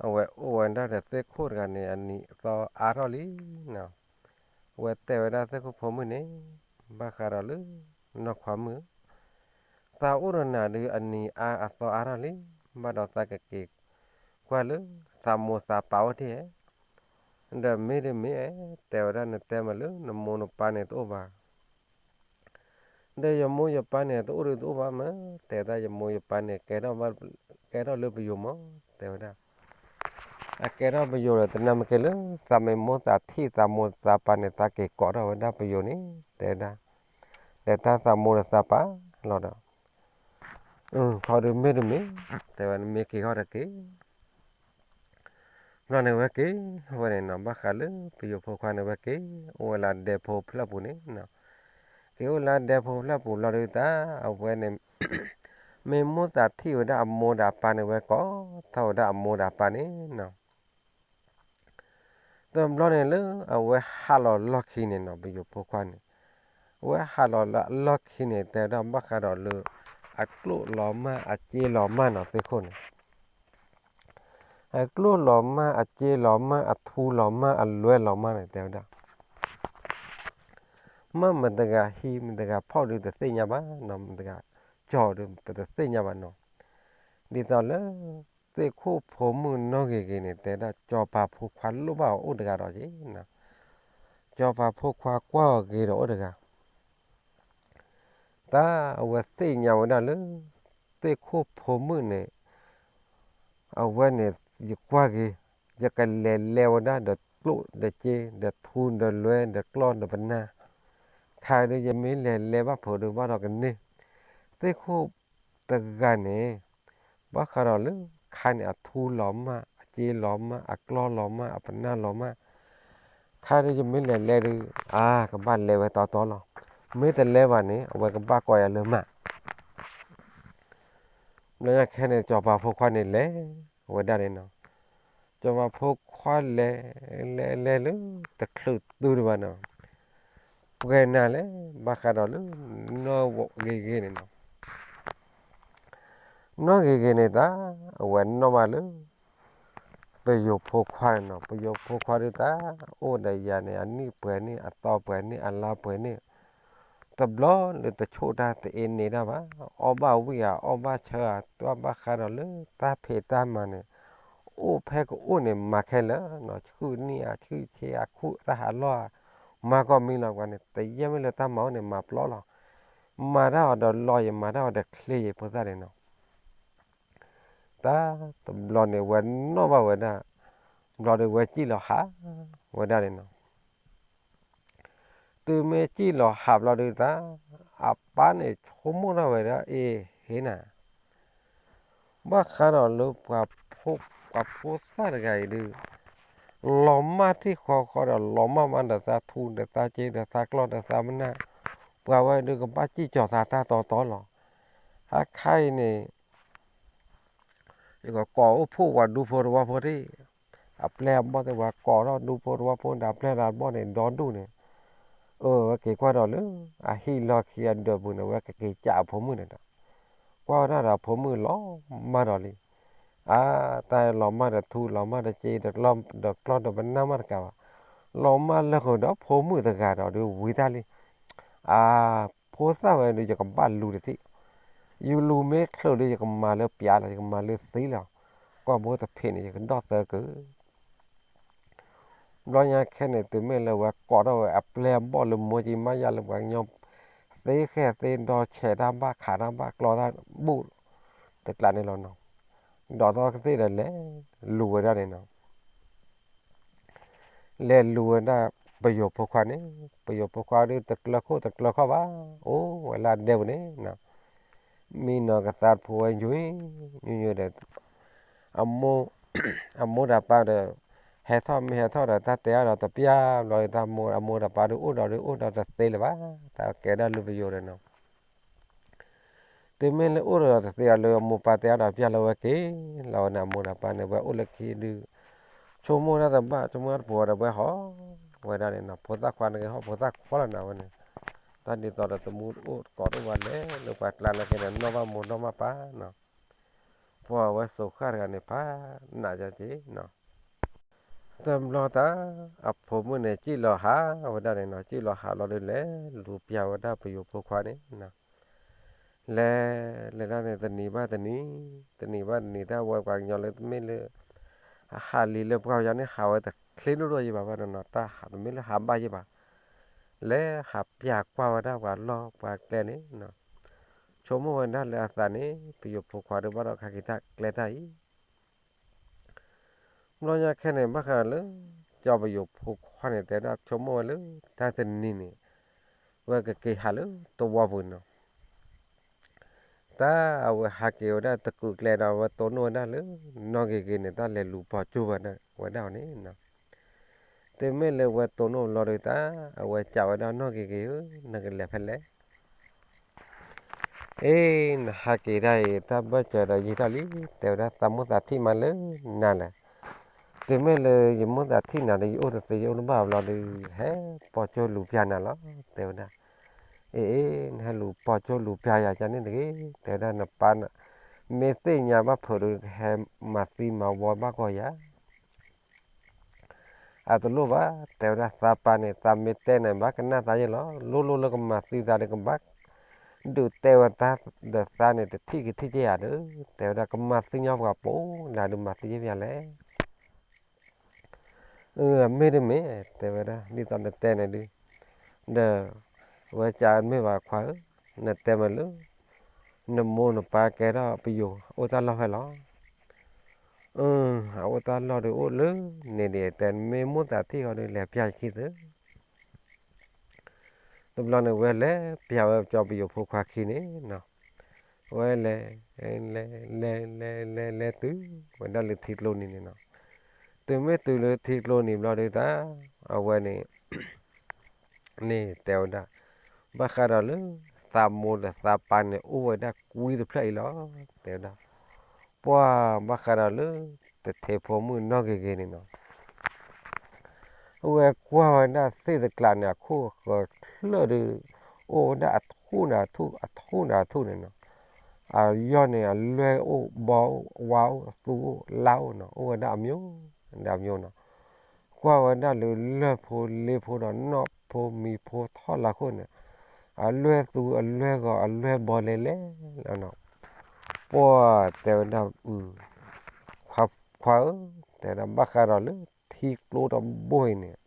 အဝဲအိၣ်ဝဲဒၣ်ဒီးသ့ၣ်ခိၣ်တဂၤန့ၣ် အနံၤအသီအါထီၣ်လံနီၤ. အဝဲတဲဝဲဒၣ်သ့ၣ်ခိၣ်ဖိမုၣ်န့ၣ် ဘၣ်ဃးဒီးလၢ နီၢ်ခွါမုၣ်ဧၢ, သးအိၣ်ဒီးနၤဒုး အနံၤအါအသီအါထီၣ်လံ, ဘၣ်ဒီးသးကက့ၤကွၢ်လၢ သးမိၢ်သးပၢ်အိၣ်တ့ၢ်ဧါ, ဒီးမ့တမ့ၢ်ဧါ, တဲဝဲဒၣ်နတဲမးလၢနမိၢ်နပၢ်န့ၣ်တအိၣ်ဘၣ် ဒီးယမိၢ်ယပၢ်န့ၣ် တအိၣ်ဒုးတအိၣ်ဘၣ်မး, တဲဝဲဒၣ်ယမိၢ်ယပၢ်န့ၣ် ကဲထီၣ်ဘၣ် ကဲထီၣ်လၢပယိၤမး, တဲဝဲဒၣ် အကဲထီၣ်ပယိၤဒီး တနၢ်မ့ၢ်ကဲလၢ သးမ့ၢ်မိၢ်သးထံၣ်သးမိၢ်သးပၢ်န့ၣ် သးက့ၤကိးထီၣ်ဝဲဒၣ်ပယိၤန့ၣ် တဲဝဲဒၣ်, ဒီးတၢ်သးမိၢ်ဒီးသးပၢ်လီၤဒီး, ခီဒုးမ့တမ့ၢ်, တဲဝဲနမ့ၢ်က့ၤဃီဒီးက့ၤ ဘျီန့ၣ်ဝဲက့ၤဝဲန့ၣ်နီၤ ဘၣ်ဃးလၢပယိၤဖိခွါန့ၣ်ဝဲက့ၤ အိၣ်ဝဲလၢဒဲဖိဖျၢၣ်ပူၤန့ၣ်နီၤ, က့ၤအိၣ်လၢဒဲဖိဖျၢၣ်ပူၤလီၤဒုးတၢ် အဝဲန့ၣ် မ့ၢ်မိၢ်သးထံၣ်ဝဲဒၣ်အမိၢ်ဒီးအပၢ်န့ၣ် ဝဲကိးထီၣ်ဝဲဒၣ်အမိၢ်ဒီးအပၢ်န့ၣ်နီၤ တဘျီန့ၣ်လၢအဝဲဟးလီၤလီၢ်ခံန့ၣ်နီၤ ပယိၤဖိခွါန့ၣ်, အဝဲဟးလီၤလၢအလီၢ်ခံန့ၣ် တဲဝဲဒၣ်ဘၣ်ဃးဒီးလၢ အကျိၣ်လီၤမၢ်အစ့လီၤမၢ်နီၤ သ့ၣ်ခိၣ်န့ၣ်, အကျိၣ်လီၤမၢ်အစ့လီၤမၢ်အထူလီၤမၢ် အလွဲလီၤမၢ်န့ၣ် တဲဝဲဒၣ် မ့ၢ်မတၤတဂၤဟံး မတၤတဂၤဖီၣ်ဒုးတသ့ၣ်ညါဘၣ်နီၤ မတၤတဂၤကၠီဒုးပတသ့ၣ်ညါဘၣ်နီၤ, ဒ်သိးလၢ သ့ၣ်ခိၣ်ဖိမုၣ်နီၢ်ဂ့ၤဂ့ၤန့ၣ် တဲဒၣ်စီၤပၤဖိခွါလိၣ်ဘၣ်အီၤအိၣ်တဂၤဒီးက့ၤ, စီၤပၤဖိခွါကွၢ်အီၤဂ့ၤဒီးအိၣ်တဂၤ တၢ်အဝဲသ့ၣ်ညါဝဲဒၣ်လၢ သ့ၣ်ခိၣ်ဖိမုၣ်န့ၣ် အဝဲန့ၣ် ယကွၢ်က့ၤ ယကလဲၤလဲဝဲဒၣ်ဒီးကျိၣ်ဒီးစ့ဒီးထူဒီးလွဲဒီးကျီဒီးပနၢ်, ခါဒုးယမ့ၢ်လဲၤလဲဘၣ်ဖုးဒုးဘၣ်ဒီးကန့ၢ်, သ့ၣ်ခိၣ်တဂၤန့ၣ် ဘၣ်ဃးဒီးလၢ ခါန့ၣ်အထူလီၤမၢ် အစ့လီၤမၢ် အကျီလီၤမၢ် အပနၢ်လီၤမၢ်, ခါဒုးယမ့ၢ်လဲၤလဲဒုး အါ ကဘၣ်လဲဝဲတီတီလီၤ. မ့ၢ်တလဲဘၣ်န့ၣ် အဝဲကဘၣ်ကိးယၤလၢမး. ဘျီညါခဲန့ၣ် စီၤပၤဖိခွါန့ၣ်လဲၤဝဲဒၣ်န့ၣ်နီၤ. စီၤပၤဖိခွါလဲၤ လဲၤလဲၤလၢတချုးသုတဘၣ်နီၤ, ပှဲၤနၤလဲၣ် ဘၣ်ဃးဒီးလၢ နီၢ်ဂ့ၤဂ့ၤန့ၣ်နီၤ. နီၢ်ဂ့ၤဂ့ၤန့ၣ်တၢ် အဝဲနီၣ်ဘၣ်လၢ ပယိၤဖိခွါန့ၣ်နီၤ. ပယိၤဖိခွါဒုးတၢ် အိၣ်ဒီးယၤန့ၣ် အနံၣ်ပှဲၤန့ၣ် အသီပှဲၤန့ၣ် အလါပှဲၤန့ၣ်, တဘျီလၢတဆိၣ်တၢ်တအ့န့ၢ်တၢ်ဘၣ်, အီၣ်ဘၣ်ဝံၣ်ဧါ အီၣ်ဘၣ်ဆၢဧါ တွၢ်ဘၣ်ဃးဒီးလၢတၢ်ဖံးတၢ်မၤန့ၣ်, အိၣ်ဖဲကအိၣ်န့ၣ် မၤခဲလၢာ်နီၤ, ဆူၣ်နံၣ်ဧါ ဆူၣ်ဆ့ဧါ ခူၣ်တၢ်ဟးလီၢ်ဧါ, မၤကီၢ်မံလီၤပှၤန့ၣ်, တယဲၢ်မ့ၢ်လၢတၢ်မၤအိၣ်န့ၣ် မၤပျီလီၤ. မၤတၢ်အီၤဒီးလီယံၤ မၤတၢ်အီၤဒီးချ့ယံၤ ဖိသၣ်န့ၣ်နီၤ. တၢ်တဘျီန့ၣ် ဝဲနီၣ်ဘၣ်ဝဲဒၣ်, ဘျီဒီးဝဲစံၣ်လီၤဟးဝဲဒၣ်န့ၣ်နီၤ. တုၤမ့ၢ်စံၣ်လီၤဟးဘျီဒုးတၢ်, အပၢ်န့ၣ်ဆိကမိၣ်ထီၣ်ဝဲဒၣ် အ့ၣ် ဟ့ၣ်နၤ, ဘၣ်ဃးဒီးလၢပှၤဖိသၣ်တဂၤအံၤဒုး, လီၤမၢ်ထံၣ်ဃီဃီဒီး လီၤမၢ်မးဒီးသးထူဒီးသးစ့ဒီးသးကျီၢ်ဒီးသးမနၢ်, ပှၤဝဲဒုးကဘၣ်စံၣ်ကၠီၤသးတၢ်တီတီလီၤ. အခါအံၤန့ၣ် ယကကိးအိၣ်ဖှိၣ်ပှၤဒူဖိသဝီဖိသ့ၣ်, အပျဲၢ်အဘီၣ်သ့ၣ် ပှၤကိးထီၣ်ဒူဖိသဝီဖိဒီး အပျဲၢ်ဒီးအဘီၣ်န့ၣ် ဒီဒူၣ်န့ၣ်, အၢ ဝဲက့ၤကွၢ်ဒီးလၢ အဟံၣ်လီၢ်ခံအဒၢးပူၤန့ၣ် ဝဲကက့ၤကးအဖိမုၣ်န့ၣ်ဒီး, ကွၢ်ဝဲဒၣ်ဒီးအဖိမုၣ်လီၤမၢ်ဒီးလံ. အါ တၢ်လီၤမၢ်ဒီးထူ လီၤမၢ်ဒီးစ့ ဒီးကျီၢ်ဒီးပနၢ်မးတကးဘၣ်, လီၤမၢ်လၢဃုာ်ဒီးဖိမုၣ်တဂၤဒီးဒုးဝံၤတၢ်လံ. အါ ဖိသၣ်ဝဲဒုး ယကဘၣ်လူၤတသ့, ယလူၤမ့ၢ်ချုးဒီး ယကမၤလၢပျးလီၤ ယကမၤလၢသ့လီၤ. ကွၢ်ဘိတဖံးန့ၣ် ယကဒီၣ်သၢကုာ် ဘျီညါခဲန့ၣ် တုၤမ့ၢ်လၢဝဲကိးထီၣ်ဝဲအပျဲၢ်အဘီၣ်လၢ မိၢ်ကံမါယါလၢပှၤကညီသ့ဃဲၢ်သ့ဒီ ဆဲးတၢ်ဘၣ်ခးတၢ်ဘၣ်ကျီတၢ်ဘူၣ်တကျးန့ၣ်လီၤနီၤ. ဒီးသီကသ့ၣ်ဒီးလဲၤလူၤဝဲဒၣ်န့ၣ်နီၤ. လဲၤလူၤဝဲဒၣ်ပယိၤဖိခွါန့ၣ်, ပယိၤဖိခွါဒုးတကျၢၤခိၣ်တကျၢၤခီၣ်ဘၣ်, အိၣ်ဝဲလၢအဒဲပူၤန့ၣ်နီၤ. မံနီၤကသါဖိဝဲယိၤအံၤ, ယိၤယိၤဒီး အမိၢ်တၢ်ပၢ်ဒီး ဟဲထီၣ်မ့ၢ်ဟဲထီၣ်ဒီး တၢ်တဲအါဒီးတပျၢ်ဘျီဒီး တၢ်မိၢ်အမိၢ်တၢ်ပၢ်ဒုးအိၣ်ဒီးဒုးအိၣ်ဒီးတသ့လၢၤဘၣ်, တၢ်ကဲဒၣ်လၢပယိၤဒီးနီၤ. တုၤမ့ၢ်လၢအိၣ်ဒီးတသ့အီၤလၢအမိၢ်ပၢ်တဲအါဒီးပျၢ်လၢဝဲက့ၤ, လီၤဝဲန့ၣ်အမိၢ်တၢ်ပၢ်န့ၣ် ဝဲအိၣ်လၢခံဒုး ဆိကမိၣ်တၢ်တဘၣ် ဆိကမိၣ်တၢ်တပူၤဒီးဝဲဟီၣ်ဝဲဒၣ်န့ၣ်နီၤ, ဖိသၣ်ခွါန့ၣ်ဂ့ၤဟီၣ်ဖိသၣ်ခွါလီၤနၤဝဲန့ၣ်, တၢ်ဒ်သိးဒီးတမူတအိၣ်တကိးတအိၣ်ဘၣ်လဲၣ် လၢပှၤကျါလၢခဲန့ၣ် နီၢ်ဘၣ်မိၢ်နီၢ်ဘၣ်ပၢ်နီၤ. ပှၤဝဲစိၤဃၣ်တဂၤန့ၣ် ဖးနးယၤက့ၤနီၤ. တဘျီတၢ် အဖိမုၣ်န့ၣ် စံၣ်လီၤဟးဝဲဒၣ်န့ၣ်နီၤ, စံၣ်လီၤဟးလီၤဒုးလဲၤလူၤပျၢ်ဝဲဒၣ်ပယိၤဖိခွါန့ၣ်နီၤ. လဲၤ လဲၤဒၣ်န့ၣ် တနံၤဘၣ်တနံၤ, တနံၤဘၣ်တနံၤ တၢ်ဝဲပှၤကညီလၢတမ့ၢ်လၢ အဟးလံာ်လၢပှၢ်ပူၤယါန့ၣ် ဟးဝဲတချ့ဒိၣ်ဒိၣ်ယံၤဘၣ်ဘၣ်နီၤ, တၢ်ဟးတမ့ၢ်လၢဟးဘၣ်ယံၤဘၣ်, လဲၤဟးပျၢ်ကွၢ်ဝဲဒၣ်ပှၤလီၢ်ပှၤကျဲန့ၣ်နီၤ. ဆိကမိၣ်ဝဲဒၣ်လၢအသးန့ၣ် ပယိၤဖိခွါဒုးဘၣ်ဒီးခါက့ၤတၢ်ကျဲတၢ်အံၤ ဘျီညါခဲန့ၣ် ဘၣ်ဃးလၢ ကၠီပယိၤဖိခွါန့ၣ် တဲဒၣ်ဆိကမိၣ်ဝဲလၢ တၢ်တနံၤန့ၣ် ဝဲကက့ၤဟးလၢသဝီပူၤနီၤ. တၢ်အဝဲဟးက့ၤဝဲဒၣ်တကုာ်ကျဲဒီး အဝဲတိၢ်နီၣ်ဝဲဒၣ်လၢ နီၢ်ဂ့ၤဂ့ၤန့ၣ် တၢ်လဲၤလူၤပိာ်ကၠိဝဲဒၣ် ဝဲဒၣ်အီၤန့ၣ်နီၤ. တုၤမ့ၢ်လၢဝဲတိၢ်နီၣ်ဘျီဒီးတၢ် အဝဲစံးဝဲဒၣ် နီၢ်ဂ့ၤဂ့ၤဧၢ, နကလဲၤဖဲလဲၣ် အ့ နဟးက့ၤတၢ်အံၤ တၢ်ဘၢၣ်စၢၤဒီးယံာ်ထီၣ်လံ, တဲဝဲဒၣ် သးမိၣ်သးထံၣ်မးလၢနၤလဲၣ်. တုၤမ့ၢ်လၢယမိၣ်သးထံၣ်နၤဒီး ယအိၣ်တသ့ယအိၣ်တဘၣ်ဘျီဒီး ယဟဲပိာ်ကၠိလူၤပျၢ်နၤလီၤ တဲဝဲဒၣ်. အ့ အ့ နဟဲလူၤပိာ်ကၠိလူၤပျၢ်ယၤကန့ၣ်တဂ့ၤ, တဲဝဲဒၣ် နပၢ် မ့ၢ်သ့ၣ်ညါဘၣ်ဖုးဒီး ဟဲမၤသံမၤဝီဘၣ်ကီးယၤ အတလိၣ်ဘၣ်, တဲဝဲဒၣ် သးပၢ်န့ၣ် သးမ့ၢ်တဲန့ၣ် ဘၣ်ကနၣ်သးယဲလီၤ, လိၣ်လိၣ်လၢကမၤသံသးဒီး ကဘၣ်ဒုးတဲဝဲသးဒီးသးန့ၣ် တထံၣ်ကထံၣ်က့ယၤဒီး, တဲဝဲဒၣ် ကမၤသံညီပှၤပိာ်နၤဒုး မၤသံယဲပျၢ်လဲၣ်. အၢ မ့ၢ်တမ့ၢ် တဲဝဲဒၣ် ဒ်သိးနတဲန့ၣ်ဒုး, ဒီး ဝဲကမ့ၢ်ဘၣ်ခွါဧၢ, နတဲမ့ၢ်လၢ နမိၢ်နပၢ်ကဲထီၣ်ပယိၤ အိၣ်တၢ်လီၢ်ဖဲလဲၣ်. အၢ အအိၣ်တၢ်လီၢ်ဒီးအိၣ်လၢန့ၣ်ဒံး, တဲမ့ၢ်မိၣ်သးထံၣ်ဃီဒီး လဲၤပျၢ်ယခံသ့ တဘျီန့ၣ် ဝဲလဲၤပျၢ်ဝဲကၠီပယိၤဖိခွါခံန့ၣ်နီၤ, ဝဲလဲၤ လဲၤ လဲၤ လဲၤ လဲၤ လဲၤတုၤဝဲဒၣ်လၢထံကျိနံၤန့ၣ်နီၤ. တုၤမ့ၢ်တုၤလၢထံကျိနံၤဘျီဒုးတၢ် အဝဲန့ၣ် န့ၣ်တဲဝဲဒၣ် ဘၣ်ဃးဒီးလၢ သးမိၢ်ဒီးသးပၢ်န့ၣ် အိၣ်ဝဲဒၣ်ကွံတဖျၢၣ်အံၤလီၤ တဲဝဲဒၣ်. ပှၢ်ဘၣ်ဃးဒီးလၢ တထံဖိမုၣ်နီၢ်ဂ့ၤဂ့ၤန့ၣ်နီၤ အဝဲကွၢ်ဝဲဒၣ်သ့ၣ်တကျးန့ၣ် အခိၣ်ဃၢၤချၢၣ်ဒီး အိၣ်ဝဲဒၣ်အထူၣ်န့ၣ်အထူၣ် အထူၣ်န့ၣ်အထူၣ်န့ၣ်နီၤ. အယီၢ်န့ၣ် အလွဲၢ်အိၣ် ဘီအိၣ် ဝါအိၣ် သူအိၣ် လါအိၣ်နီၤ အိၣ်ဝဲဒၣ်အမျိုး ဒီးအမျိုးနီၤ. ကွၢ်ဝဲဒၣ်လၢလၢၢ်ဖိလ့ဖိဒီး နီၢ်ဖိမံၤဖိထီၣ်လၢခိၣ်န့ၣ် အလွဲၢ်သူအလွဲၢ်ဂီၤ အလွဲၢ်ဘီလဲၤလဲၤလီၤနီၤ. ပှၢ်တဲဝဲဒၣ် အု ခွါဧၢ, တဲဝဲဒၣ် ဘၣ်ဃးဒီးလၢ ထံကျိတဘိအံၤန့ၣ်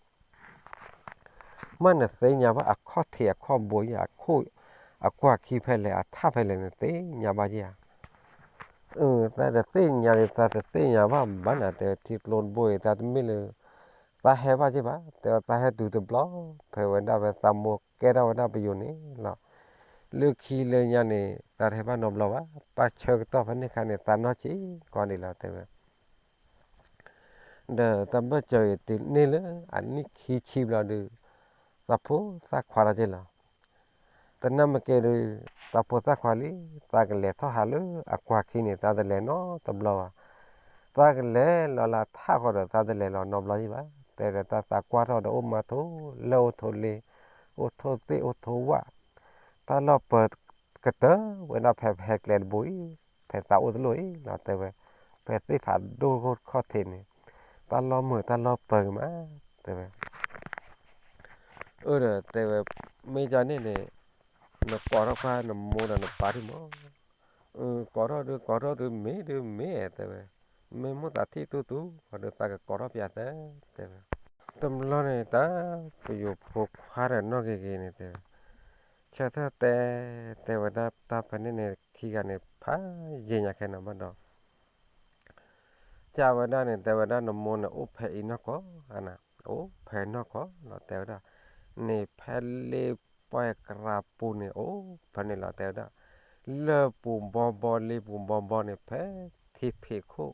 မ့ၢ်နသ့ၣ်ညါဘၣ်အခီၣ်ထံးအခီၣ်ဘိဧါ, အခိၣ်အကွၢ်ခံဖဲလဲၣ်, အထးဖဲလဲၣ် နသ့ၣ်ညါဘၣ်ဧါ. အၢ သးတသ့ၣ်ညါဒီး သးတသ့ၣ်ညါဘၣ်ဘၣ်နၤ တဲဝဲ, ထံကျိတဘိအံၤ သးတမ့ၢ်လၢ သးဟဲဘၣ်က့ၤဘၣ်, တဲဝဲ သးဟဲတုၤတဘျီ ဖဲဝဲဒၣ်ဝဲသးမိၢ်ကဲထီၣ်ဝဲဒၣ်ပယိၤန့ၣ်လီၤ. လၢခံလၢညါန့ၣ် သးတဟဲဘၣ်နီတဘျီဘၣ်, ပၢ်ဆၢကတီၢ်ဖဲန့ၣ်အခါန့ၣ် သးနီၢ်ဆံးကီးဒံးလီၤ တဲဝဲ. ဒီးတၢ်ဘၢၣ်စၢၤအံၤတုၤန့ၢ်လၢအနံၣ်ခံဆံဘျီဒီး သးဖိသၣ်ခွါထီၣ်က့ၤလီၤ. တနၢ်မ့ၢ်ကဲဒီး သးဖိသၣ်ခွါလံ, သးကလဲၤထီၣ်ဟးလၢအကွၢ်ခံန့ၣ် သးတလဲၤနီတဘျီဘၣ်. သးကလဲၤလီၤလၢထးဃီဒီး သးတလဲၤလီၤနီတဘျီယံၤဘၣ်, တဲဒီးတၢ်သးကွၢ်ထီၣ်ဒီး အိၣ်မါထိၣ်လၢၢ် အိၣ်ထိၣ်လ့ အိၣ်ထိၣ်သ့ၣ်အိၣ်ထိၣ်ဝၣ်, တၢ်လီၢ်ပၢၤကတၢၢ်ဝဲဒၣ်ဖဲပဟဲကျဲတဘိအံၤ, ဖဲသးအိၣ်တလိၣ်အံၤလီၤ တဲဝဲ. ဖဲသ့ၣ်ဖးဒိၣ်ခိၣ်ခီၣ်ထံးန့ၣ် တၢ်လီၢ်မုာ်တၢ်လီၢ်ပၢၤဂ့ၤမး တဲဝဲ. အၢ ဒီးတဲဝဲ, မ့ၢ်ကန့ၣ်န့ၣ် နကိးထီၣ်ကွၢ်နမိၢ်ဒီးနပၢ်ဒံးမး. ကိးထီၣ်ဒုး ကိးထီၣ်ဒုး မ့ၢ်ဒုးမ့ၢ် တဲဝဲ, မ့ၢ်မိၣ်သးထံၣ်တူၢ်တူၢ်ဃီဒီး သးကကိးထီၣ်ပၠးသၢ တဲဝဲ. တဘျီန့ၣ် တၢ်ပယိၤဖိခွါဒီးနီၢ်ဂ့ၤဂ့ၤန့ၣ် တဲဝဲ, ဆၢထၢၣ်တဲ တဲဝဲဒၣ်တၢ်ဖဲန့ၣ်န့ၣ် ခံဂၤန့ၣ် ဖးယံာ်ညါခဲနီၤဘၣ်ဒီး ကဝဲဒၣ်န့ၣ် တဲဝဲဒၣ် နမိၢ်န့ၣ် အိၣ်ဖဲအံၤနီၢ်ကီၢ်ဧါ, အိၣ်ဖဲနီၢ်ကီၢ်လီၤ တဲဝဲဒၣ်, န့ၣ်ဖဲလ့ပှဲၢ်ကရၤပူၤန့ၣ် အိၣ်ဖဲန့ၣ်လီၤ တဲဝဲဒၣ်. လၢၢ်ပူၤဘီဘီ လ့ပူၤဘီဘီန့ၣ် ဖဲထံဖံးခိၣ်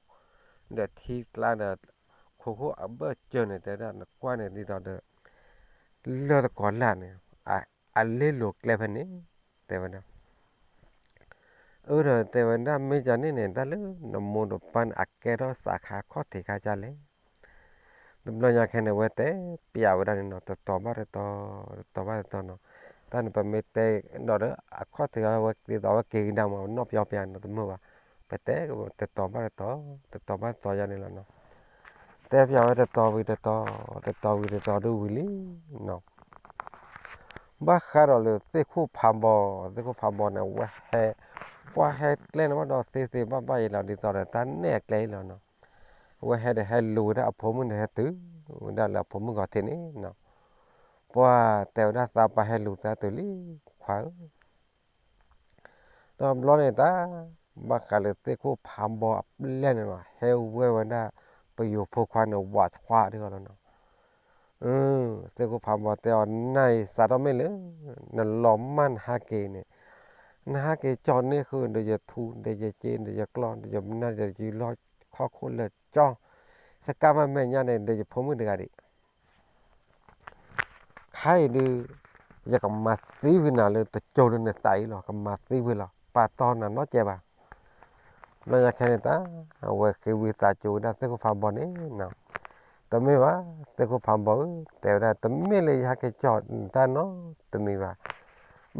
ဒီးထံကျါဒီး ခိခိၣ်အဘၢၣ်စၢၤန့ၣ် တဲဝဲဒၣ် နကွၢ်န့ၣ်ဒ်သိးဒီး လၢၢ်တကိးလၢ်န့ၣ် အလ့လိၤကျဲဖဲန့ၣ် တဲဝဲဒၣ်. အၢ ဒီးတဲဝဲဒၣ် မ့ၢ်ကန့ၣ်န့ၣ် တၢ်လၢနမိၢ်နပၢ်န့ၣ် အကဲထီၣ်သးခါခီၣ်ထံးခါဒ်လဲၣ်. တဘျီညါခဲန့ၣ် အဝဲတဲပၠးဝဲဒၣ်န့ၣ်နီၤ တတီၤဘၣ်တတီၤ တတီၤဘၣ်တတီၤနီၤ. တၢ်န့ၣ် ပမ့ၢ်တဲဒီး အခီၣ်ထံးဝဲ ဒ်သိးဝဲက့ၤကဒါမး နီၢ်ပျီပျါန့ၣ် တမုာ်ဘၣ်. ပတဲတတီၤဘၣ်တတီၤ တတီၤဘၣ်တတီၤယါန့ၣ်လီၤနီၤ. တဲပၠးဝဲတတီၤဝံၤတတီၤ တတီၤဝံၤတတီၤဒုးဝံၤလံနီၤ. ဘၣ်ဃးဒီးလၢသ့ၣ်ခိၣ်ဖးဘီ, သ့ၣ်ခိၣ်ဖးဘီန့ၣ် အဝဲဟဲ ပှၢ်ဟဲကျဲန့ၣ်ဘၣ်ဒီး သ့သ့ဘၣ်ဘၣ်အံၤလီၤ ဒ်သိးဒီးတၢ်နဲၣ်အကျဲအံၤလီၤနီၤ. အဝဲဟဲဒီးဟဲလူၤဝဲဒၣ်အဖိမုၣ်န့ၣ် ဟဲတုၤဝဲဒၣ်လၢအဖိမုၣ်ဂီၤထံးန့ၣ်နီၤ. ပှၢ်တဲဝဲဒၣ် သးပၢ်ဟဲလူၤသးတုၤလံ ခွါဧၢ. တဘျီန့ၣ်တၢ် ဘၣ်ဃးလၢသ့ၣ်ခိၣ်ဖးဘီအပျဲၢ်န့ၣ်လီၤ ဟဲဝဲဝဲဒၣ်ပယိၤဖိခွါန့ၣ် ဝးထွါဒ်သိးလီၤနီၤ. သ့ၣ်ခိၣ်ဖးဘီတဲအီၤ နၤအံၤသးထီၣ်မ့ၢ်လၢ နလီၤမၢ်နဟဲက့ၤန့ၣ်, နဟဲက့ၤကၠီန့ၢ်ဃုာ်ဒီးယထူ ဒီးယစ့ ဒီးယကျီၢ် ဒီးယမနၢ် ဒီးယလီၢ်ခီၣ်ခိၣ်လၢကၠီ, စကါမးမဲာ်ညါန့ၣ် ဒီးယဖိမုၣ်တဂၤဒံး ခါအံၤဒုး ယကမၤသံဝံၤနၤလၢတကၠိလၢနသးအံၤလီၤ ကမၤသံဝံၤလီၤ ပာ်တီနၤနီတစဲးဘၣ်. ဘျီညါခဲန့ၣ်တၢ် အဝဲဃ့ဝံသးစူၤဝဲဒၣ်သ့ၣ်ခိၣ်ဖးဘီန့ၣ်နီၤ. တမ့ၢ်ဘၣ် သ့ၣ်ခိၣ်ဖးဘီဧၢ တဲဝဲဒၣ် တမ့ၢ်လၢယဟဲက့ၤကၠီနၤတၢ်နီတမံၤဘၣ်.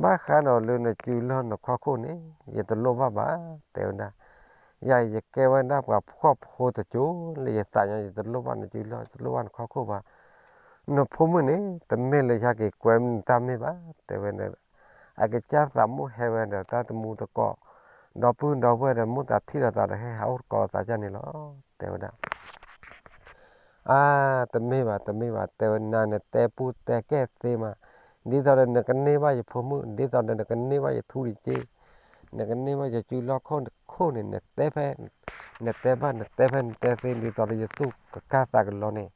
ဘၣ်ဃးဒီးလၢနစုလီၢ်နခီၣ်ခိၣ်န့ၣ် ယတလိၣ်ဘၣ်ဘၣ် တဲဝဲဒၣ်. ယၤအံၤယကဲဝဲဒၣ်ပှၤဖှီၣ်ဖိတကၠိလၢယသးညီ ယတလိၣ်ဘၣ်နစုလီၢ် ယတလိၣ်ဘၣ်နခီၣ်ခိၣ်ဘၣ်. နဖိမုၣ်န့ၣ် တမ့ၢ်လၢယဟဲက့ၤကွဲမုာ်နတၢ်မ့ၢ်ဘၣ် တဲဝဲန့ၣ်. အကစၢ်သးမိၣ်ဟဲဝဲဒီးတၢ်တမူတကိး ဒီပုၢ်ဒီဝဲၢ်ဒီး မိၣ်သးထံၣ်လိာ်သးဒီး ဟဲဟးအိၣ်တကိးလိာ်သးဒ်န့ၣ်လီၤ တဲဝဲဒၣ်. အါ တမ့ၢ်ဘၣ် တမ့ၢ်ဘၣ် တဲဝဲ နၤနတဲပူတဲကဲသ့မး, ဒ်သိးဒီးနကန့ၢ်ဘၣ်ယဖိမုၣ် ဒ်သိးဒီးနကန့ၢ်ဘၣ်ယထူယစ့, နကန့ၢ်ဘၣ်ယစုလီၢ်ခိၣ်န့ၣ် နတဲဖဲ နတဲဘၣ် နတဲဖဲနတဲသ့ ဒ်သိးဒီးယသူၣ်ကကၢ်သးကလီၤန့ၣ်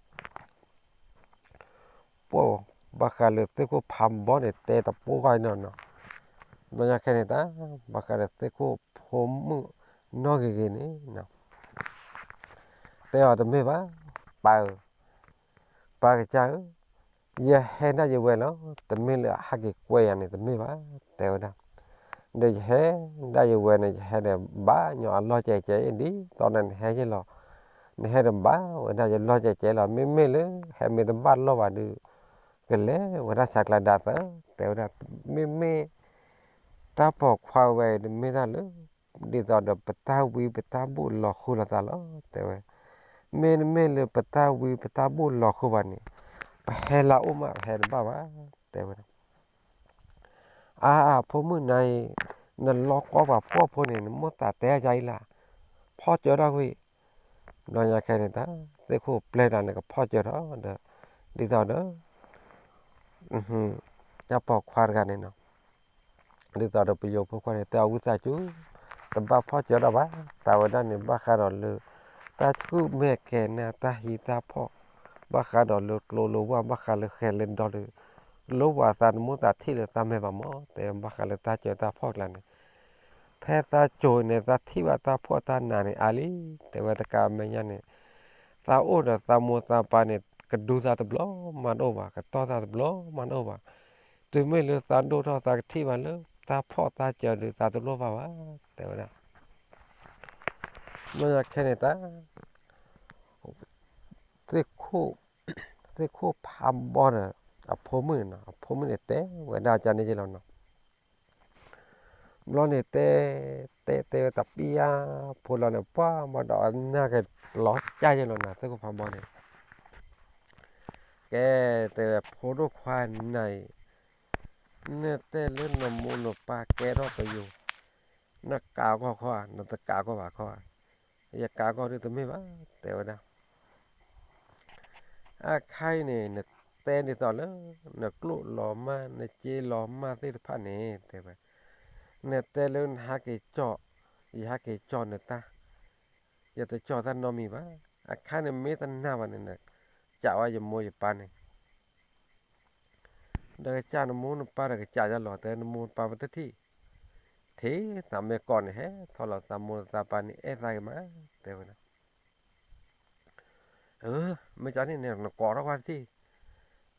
ပှၢ် ဘၣ်ဃးလၢသ့ၣ်ခိၣ်ဖးဘီန့ၣ် တဲတပူၤဃီနီၤနီၤ. ဘျီညါခဲန့ၣ်တၢ် ဘၣ်ဃးဒီးသ့ၣ်ခိၣ်ဖိမုၣ်နီၢ်ဂ့ၤဂ့ၤန့ၣ်နီၤ တဲအီၤတမ့ၢ်ဘၣ် ပၢ်ဧၢ, ပၢ်ကစၢ်ဧၢ, ယဟဲဒၣ်ယဝဲလီၤ, တမ့ၢ်လၢအဟးက့ၤကွဲယၤန့ၣ် တမ့ၢ်ဘၣ်, တဲဝဲဒၣ်. ဒီးယဟဲဒၣ်ယဝဲန့ၣ် ယဟဲဒီးဘၣ်ညီအလီၢ်ကဲကဲ ဒ်သိးဒီးနဟဲယ့ၢ်လီၤ, နဟဲဒီးဘၣ်ဝဲဒၣ်ယလီၢ်ကဲကဲလီၤ. မ့မ့ၢ်လၢဟဲမ့ၢ်တဘၣ်လီၢ်ဘၣ်ဒီး ကလဲၤဝဲဒၣ်ဆးကျါဒၣ်သၢ, တဲဝဲဒၣ်. မ့မ့ၢ် တၢ်ပိာ်ခွါဝဲအံၤ တမ့ၢ်တၢ်လၢ ဒ်သိးဒီးပတၢ်ဝံပတၢ်ဘိၣ်လီၤဃိလိာ်သးလီၤ, တဲဝဲ. မ့တမ့ၢ်လၢပတၢ်ဝံပတၢ်ဘိၣ်လီၤဃိဘၣ်န့ၣ် ပဟဲလၢအအိၣ်မး ပဟဲတဘၣ်ဘၣ်, တဲဝဲဒၣ်. အါ အဖိမုၣ်နၤအံၤ နလီၤကီပှၤဖှီၣ်ဖိန့ၣ် နမိၣ်သးတဲအါအံၤလၢ ဖီၣ်ကၢထီၣ်ကွံာ်. ဘျီညါခဲန့ၣ်တၢ် သ့ၣ်ခိၣ်ပျဲၢ်တၢ်န့ၣ် ကဖီၣ်ကၢထီၣ်ဒီး ဒ်သိးဒီး တၢ်ပိာ်ခွါတဂၤန့ၣ်နီၤ, ဒ်သိးဒီးပယိၤဖိခွါန့ၣ် တဲအီၤ ဝံသးစူၤ တဘၣ်ဖီၣ်ကၢထီၣ်ဘၣ်, သးဝဲဒၣ်န့ၣ် ဘၣ်ဃးဒီးလၢ တၢ်ဆူၣ်မဲာ်ကဲၤနၢ် တၢ်ဟံးတၢ်ဖီၣ်, ဘၣ်ဃးဒီးလၢကျိလၢဝၢ် ဘၣ်ဃးလၢဃဲၤလၢဒီဒီး လိၣ်ဝဲသးနမိၣ်သးထံၣ်လၢတၢ်မဲာ်ဘၣ်မး, တဲဘၣ်ဃးလၢတၢ်ကၢတၢ်ဖီၣ်ကျါန့ၣ် ဖဲသးကိၤန့ၣ် သးထံၣ်ဘၣ်တၢ်ဖှီၣ်တၢ်နးန့ၣ်အါလံ, တဲဝဲတကးမဲာ်ညါန့ၣ်, သးအိၣ်ဒီးသးမိၢ်သးပၢ်န့ၣ် ကဒူသးတဘျီမးတအိၣ်ဘၣ်, ကတီၢ်သးတဘျီမးတအိၣ်ဘၣ်. တုၤမ့ၢ်လၢသးဒိၣ်ထီၣ် သးကထံၣ်ဘၣ်လၢတၢ်ဖှီၣ်တၢ်ကၢဒီး သးတလိၣ်ဘၣ်ဘၣ်, တဲဝဲဒၣ်. ဘျီညါခဲန့ၣ်တၢ် သ့ၣ်ခိၣ်, သ့ၣ်ခိၣ်ဖးဘီဒီး အဖိမုၣ်န့ၣ်နီၤ, အဖိမုၣ်န့ၣ်တဲဝဲဒၣ်ကန့ၣ်က့လီၤနီၤ. ဘျီန့ၣ်တဲ, တဲတဲဝဲတပျၢ်ဖိလီၤန့ၣ် ပှၤမၤဒီးအနၢ်ကလီၤကၢ်ယဲလီၤနီၤ, သ့ၣ်ခိၣ်ဖးဘီန့ၣ် ကဲ, တဲဝဲ ဖိဒိၣ်ခွါနၤအံၤ, နတဲလၢနမိၢ်နပၢ်ကဲထီၣ်ပယိၤ, နကးကီၢ်ခီဧါ, နတကးကီၢ်ဘၣ်ခီဧါ, ယကးကီၢ်ဒုးတမ့ၢ်ဘၣ်, တဲဝဲဒၣ်. အခါအံၤန့ၣ် နတဲဒ်သိးလၢ နကျိၣ်လီၤမၢ် နစ့လီၤမၢ်သ့ၣ်တဖၣ်န့ၣ် တဲဝဲ, နတဲလၢနဟးက့ၤကၠီၣ်, ယဟးက့ၤကၠီၣ်နတၢ်, ယတကၠီၣ်တၢ်နီတမံၤဘၣ်. အခါန့ၣ်မ့ၢ်တနာ်ဘၣ်န့ၣ် နကးဝဲယမိၢ်ယပၢ်န့ၣ် ဒီးကစၢ်နမိၢ်နပၢ်ဒီးကစၢ်ယလီၤ တဲနမိၢ်နပၢ်ပတထံၣ်, ထံၣ်သးမ့ၢ်ကိးန့ၣ် ဟဲထီၣ်လီၤသးမိၢ်သးပၢ်န့ၣ် အဲၣ်သးဂ့ၤမး, တဲဝဲဒၣ်. မ့ၢ်ကန့ၣ်န့ၣ် နကိးထီၣ်ကွၢ်တထံၣ်,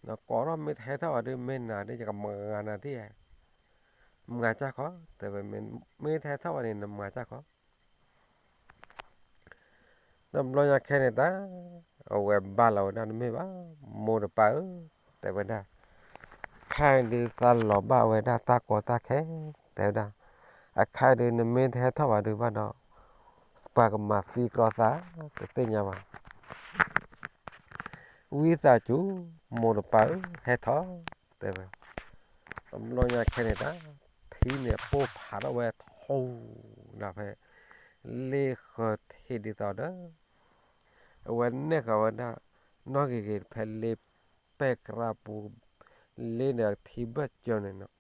နကိးထီၣ်မ့ၢ်တဟဲထီၣ်ဘၣ်ဒီး မ့ၢ်နၤဒီးယကမၤနၤထံၣ်ဧါ, မၤစၢ်ခီ, တဲဝဲ, မ့ၢ်တဟဲထီၣ်ဘၣ်န့ၣ် နမၤစၢ်ခီ. တဘျီညါခဲန့ၣ်တၢ် အဝဲဘါလီၤဝဲဒၣ်တမ့ၢ်ဘၣ်, မိၢ်တပၢ်ဧၢ, တဲဝဲဒၣ်, ခဲအံၤဒုးသးလီၤဘၣ်ဝဲဒၣ်တၢ်ကီတၢ်ခဲ, တဲဝဲဒၣ်, အခါဒုးနမ့ၢ်တဟဲထီၣ်ဘၣ်ဒုးဘၣ်ဒီး ပှၤကမၤသံကျီသး တသ့ၣ်ညါဘၣ်. ဝံသးစူၤ မိၢ်တပၢ်ဧၢ ဟဲထီၣ်, တဲဝဲ. တဘျီညါခဲန့ၣ်တၢ် ထံန့ၣ်ပိၢ်ဖးထီၣ်ဝဲထီလၢဖဲ လ့ဃၢၤထံးဒ်သိးဒီး အဝဲနဲၣ်ဃာ်ဝဲဒၣ် နီၣ်ဂ့ၤဂ့ၤဖဲလ့ပဲၢ်ကြၢးပူၤ လ့န့ၣ်ထံဘၢၣ်စၢၤန့ၣ်နီၤ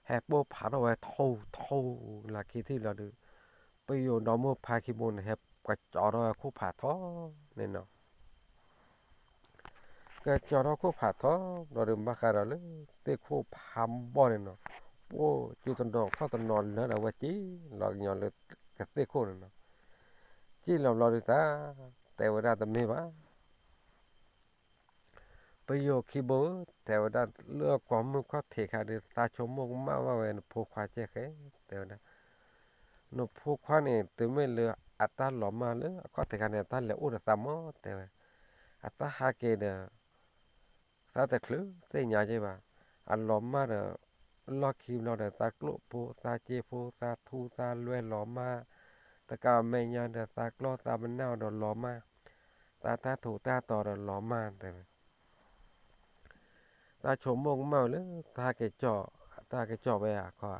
ဟဲပိၢ်ဖးထီၣ်ဝဲထီထီလၢခံထံၣ်လီၤဒုး ပယိၤဒီမုၢ်ဖါခံဘိန့ၣ် ဟဲကစီၤထီၣ်ဝဲခိၣ်ဖးထီန့ၣ်နီၤ ကစီၤထီၣ်ခိၣ်ဖးထီဘျီဒီး ဘၣ်ဃးဒီးလၢ သ့ၣ်ခိၣ်ဖးဘီန့ၣ်နီၤ ပှိၢ်စုတနီၤခီၣ်တနီၤလၢာ်ဒီးဝဲစံၣ်လီၤကညီလၢကသ့ၣ်ခိၣ်န့ၣ်နီၤ စံၣ်လီၤဘျီဒုးတၢ် တဲဝဲဒၣ်တမ့ၢ်ဘၣ် ပယိၤခံဘိဧၢ တဲဝဲဒၣ်လၢကွီၢ်မုၢ်ခီၣ်ထံးခါဒီး သးဆိကမိၣ်ကမၣ်ဘၣ်ဝဲနဖိခွါကဲဃဲ တဲဝဲဒၣ် နဖိခွါန့ၣ် တုၤမ့ၢ်လၢအတၢ်လီၤမၢ်လၢအခီၣ်ထံးခါန့ၣ် အတၢ်လဲၤအိၣ်ဒီးသးမး တဲဝဲ အတၢ်ဟးက့ၤဒီး သးတချုးသ့ၣ်ညါက့ၤဘၣ် အလီၤမၢ်ဒီး လီၢ်ခံဘျီဒီး သးကျိၣ်ဖိ သးစ့ဖိ သးထူသးလွဲလီၤမၢ် တကးမဲာ်ညါဒီး သးကျီသးပနၢ်အီၤဒီးလီၤမၢ် သးတၢ်ထူးတၢ်တီၤဒီးလီၤမၢ် တဲဝဲ သးဆိကမိၣ်ကမၣ်ဝဲလၢ တၢ်ဟဲက့ၤကီၢ် တၢ်ဟဲက့ၤကီၢ်ဝဲအခီ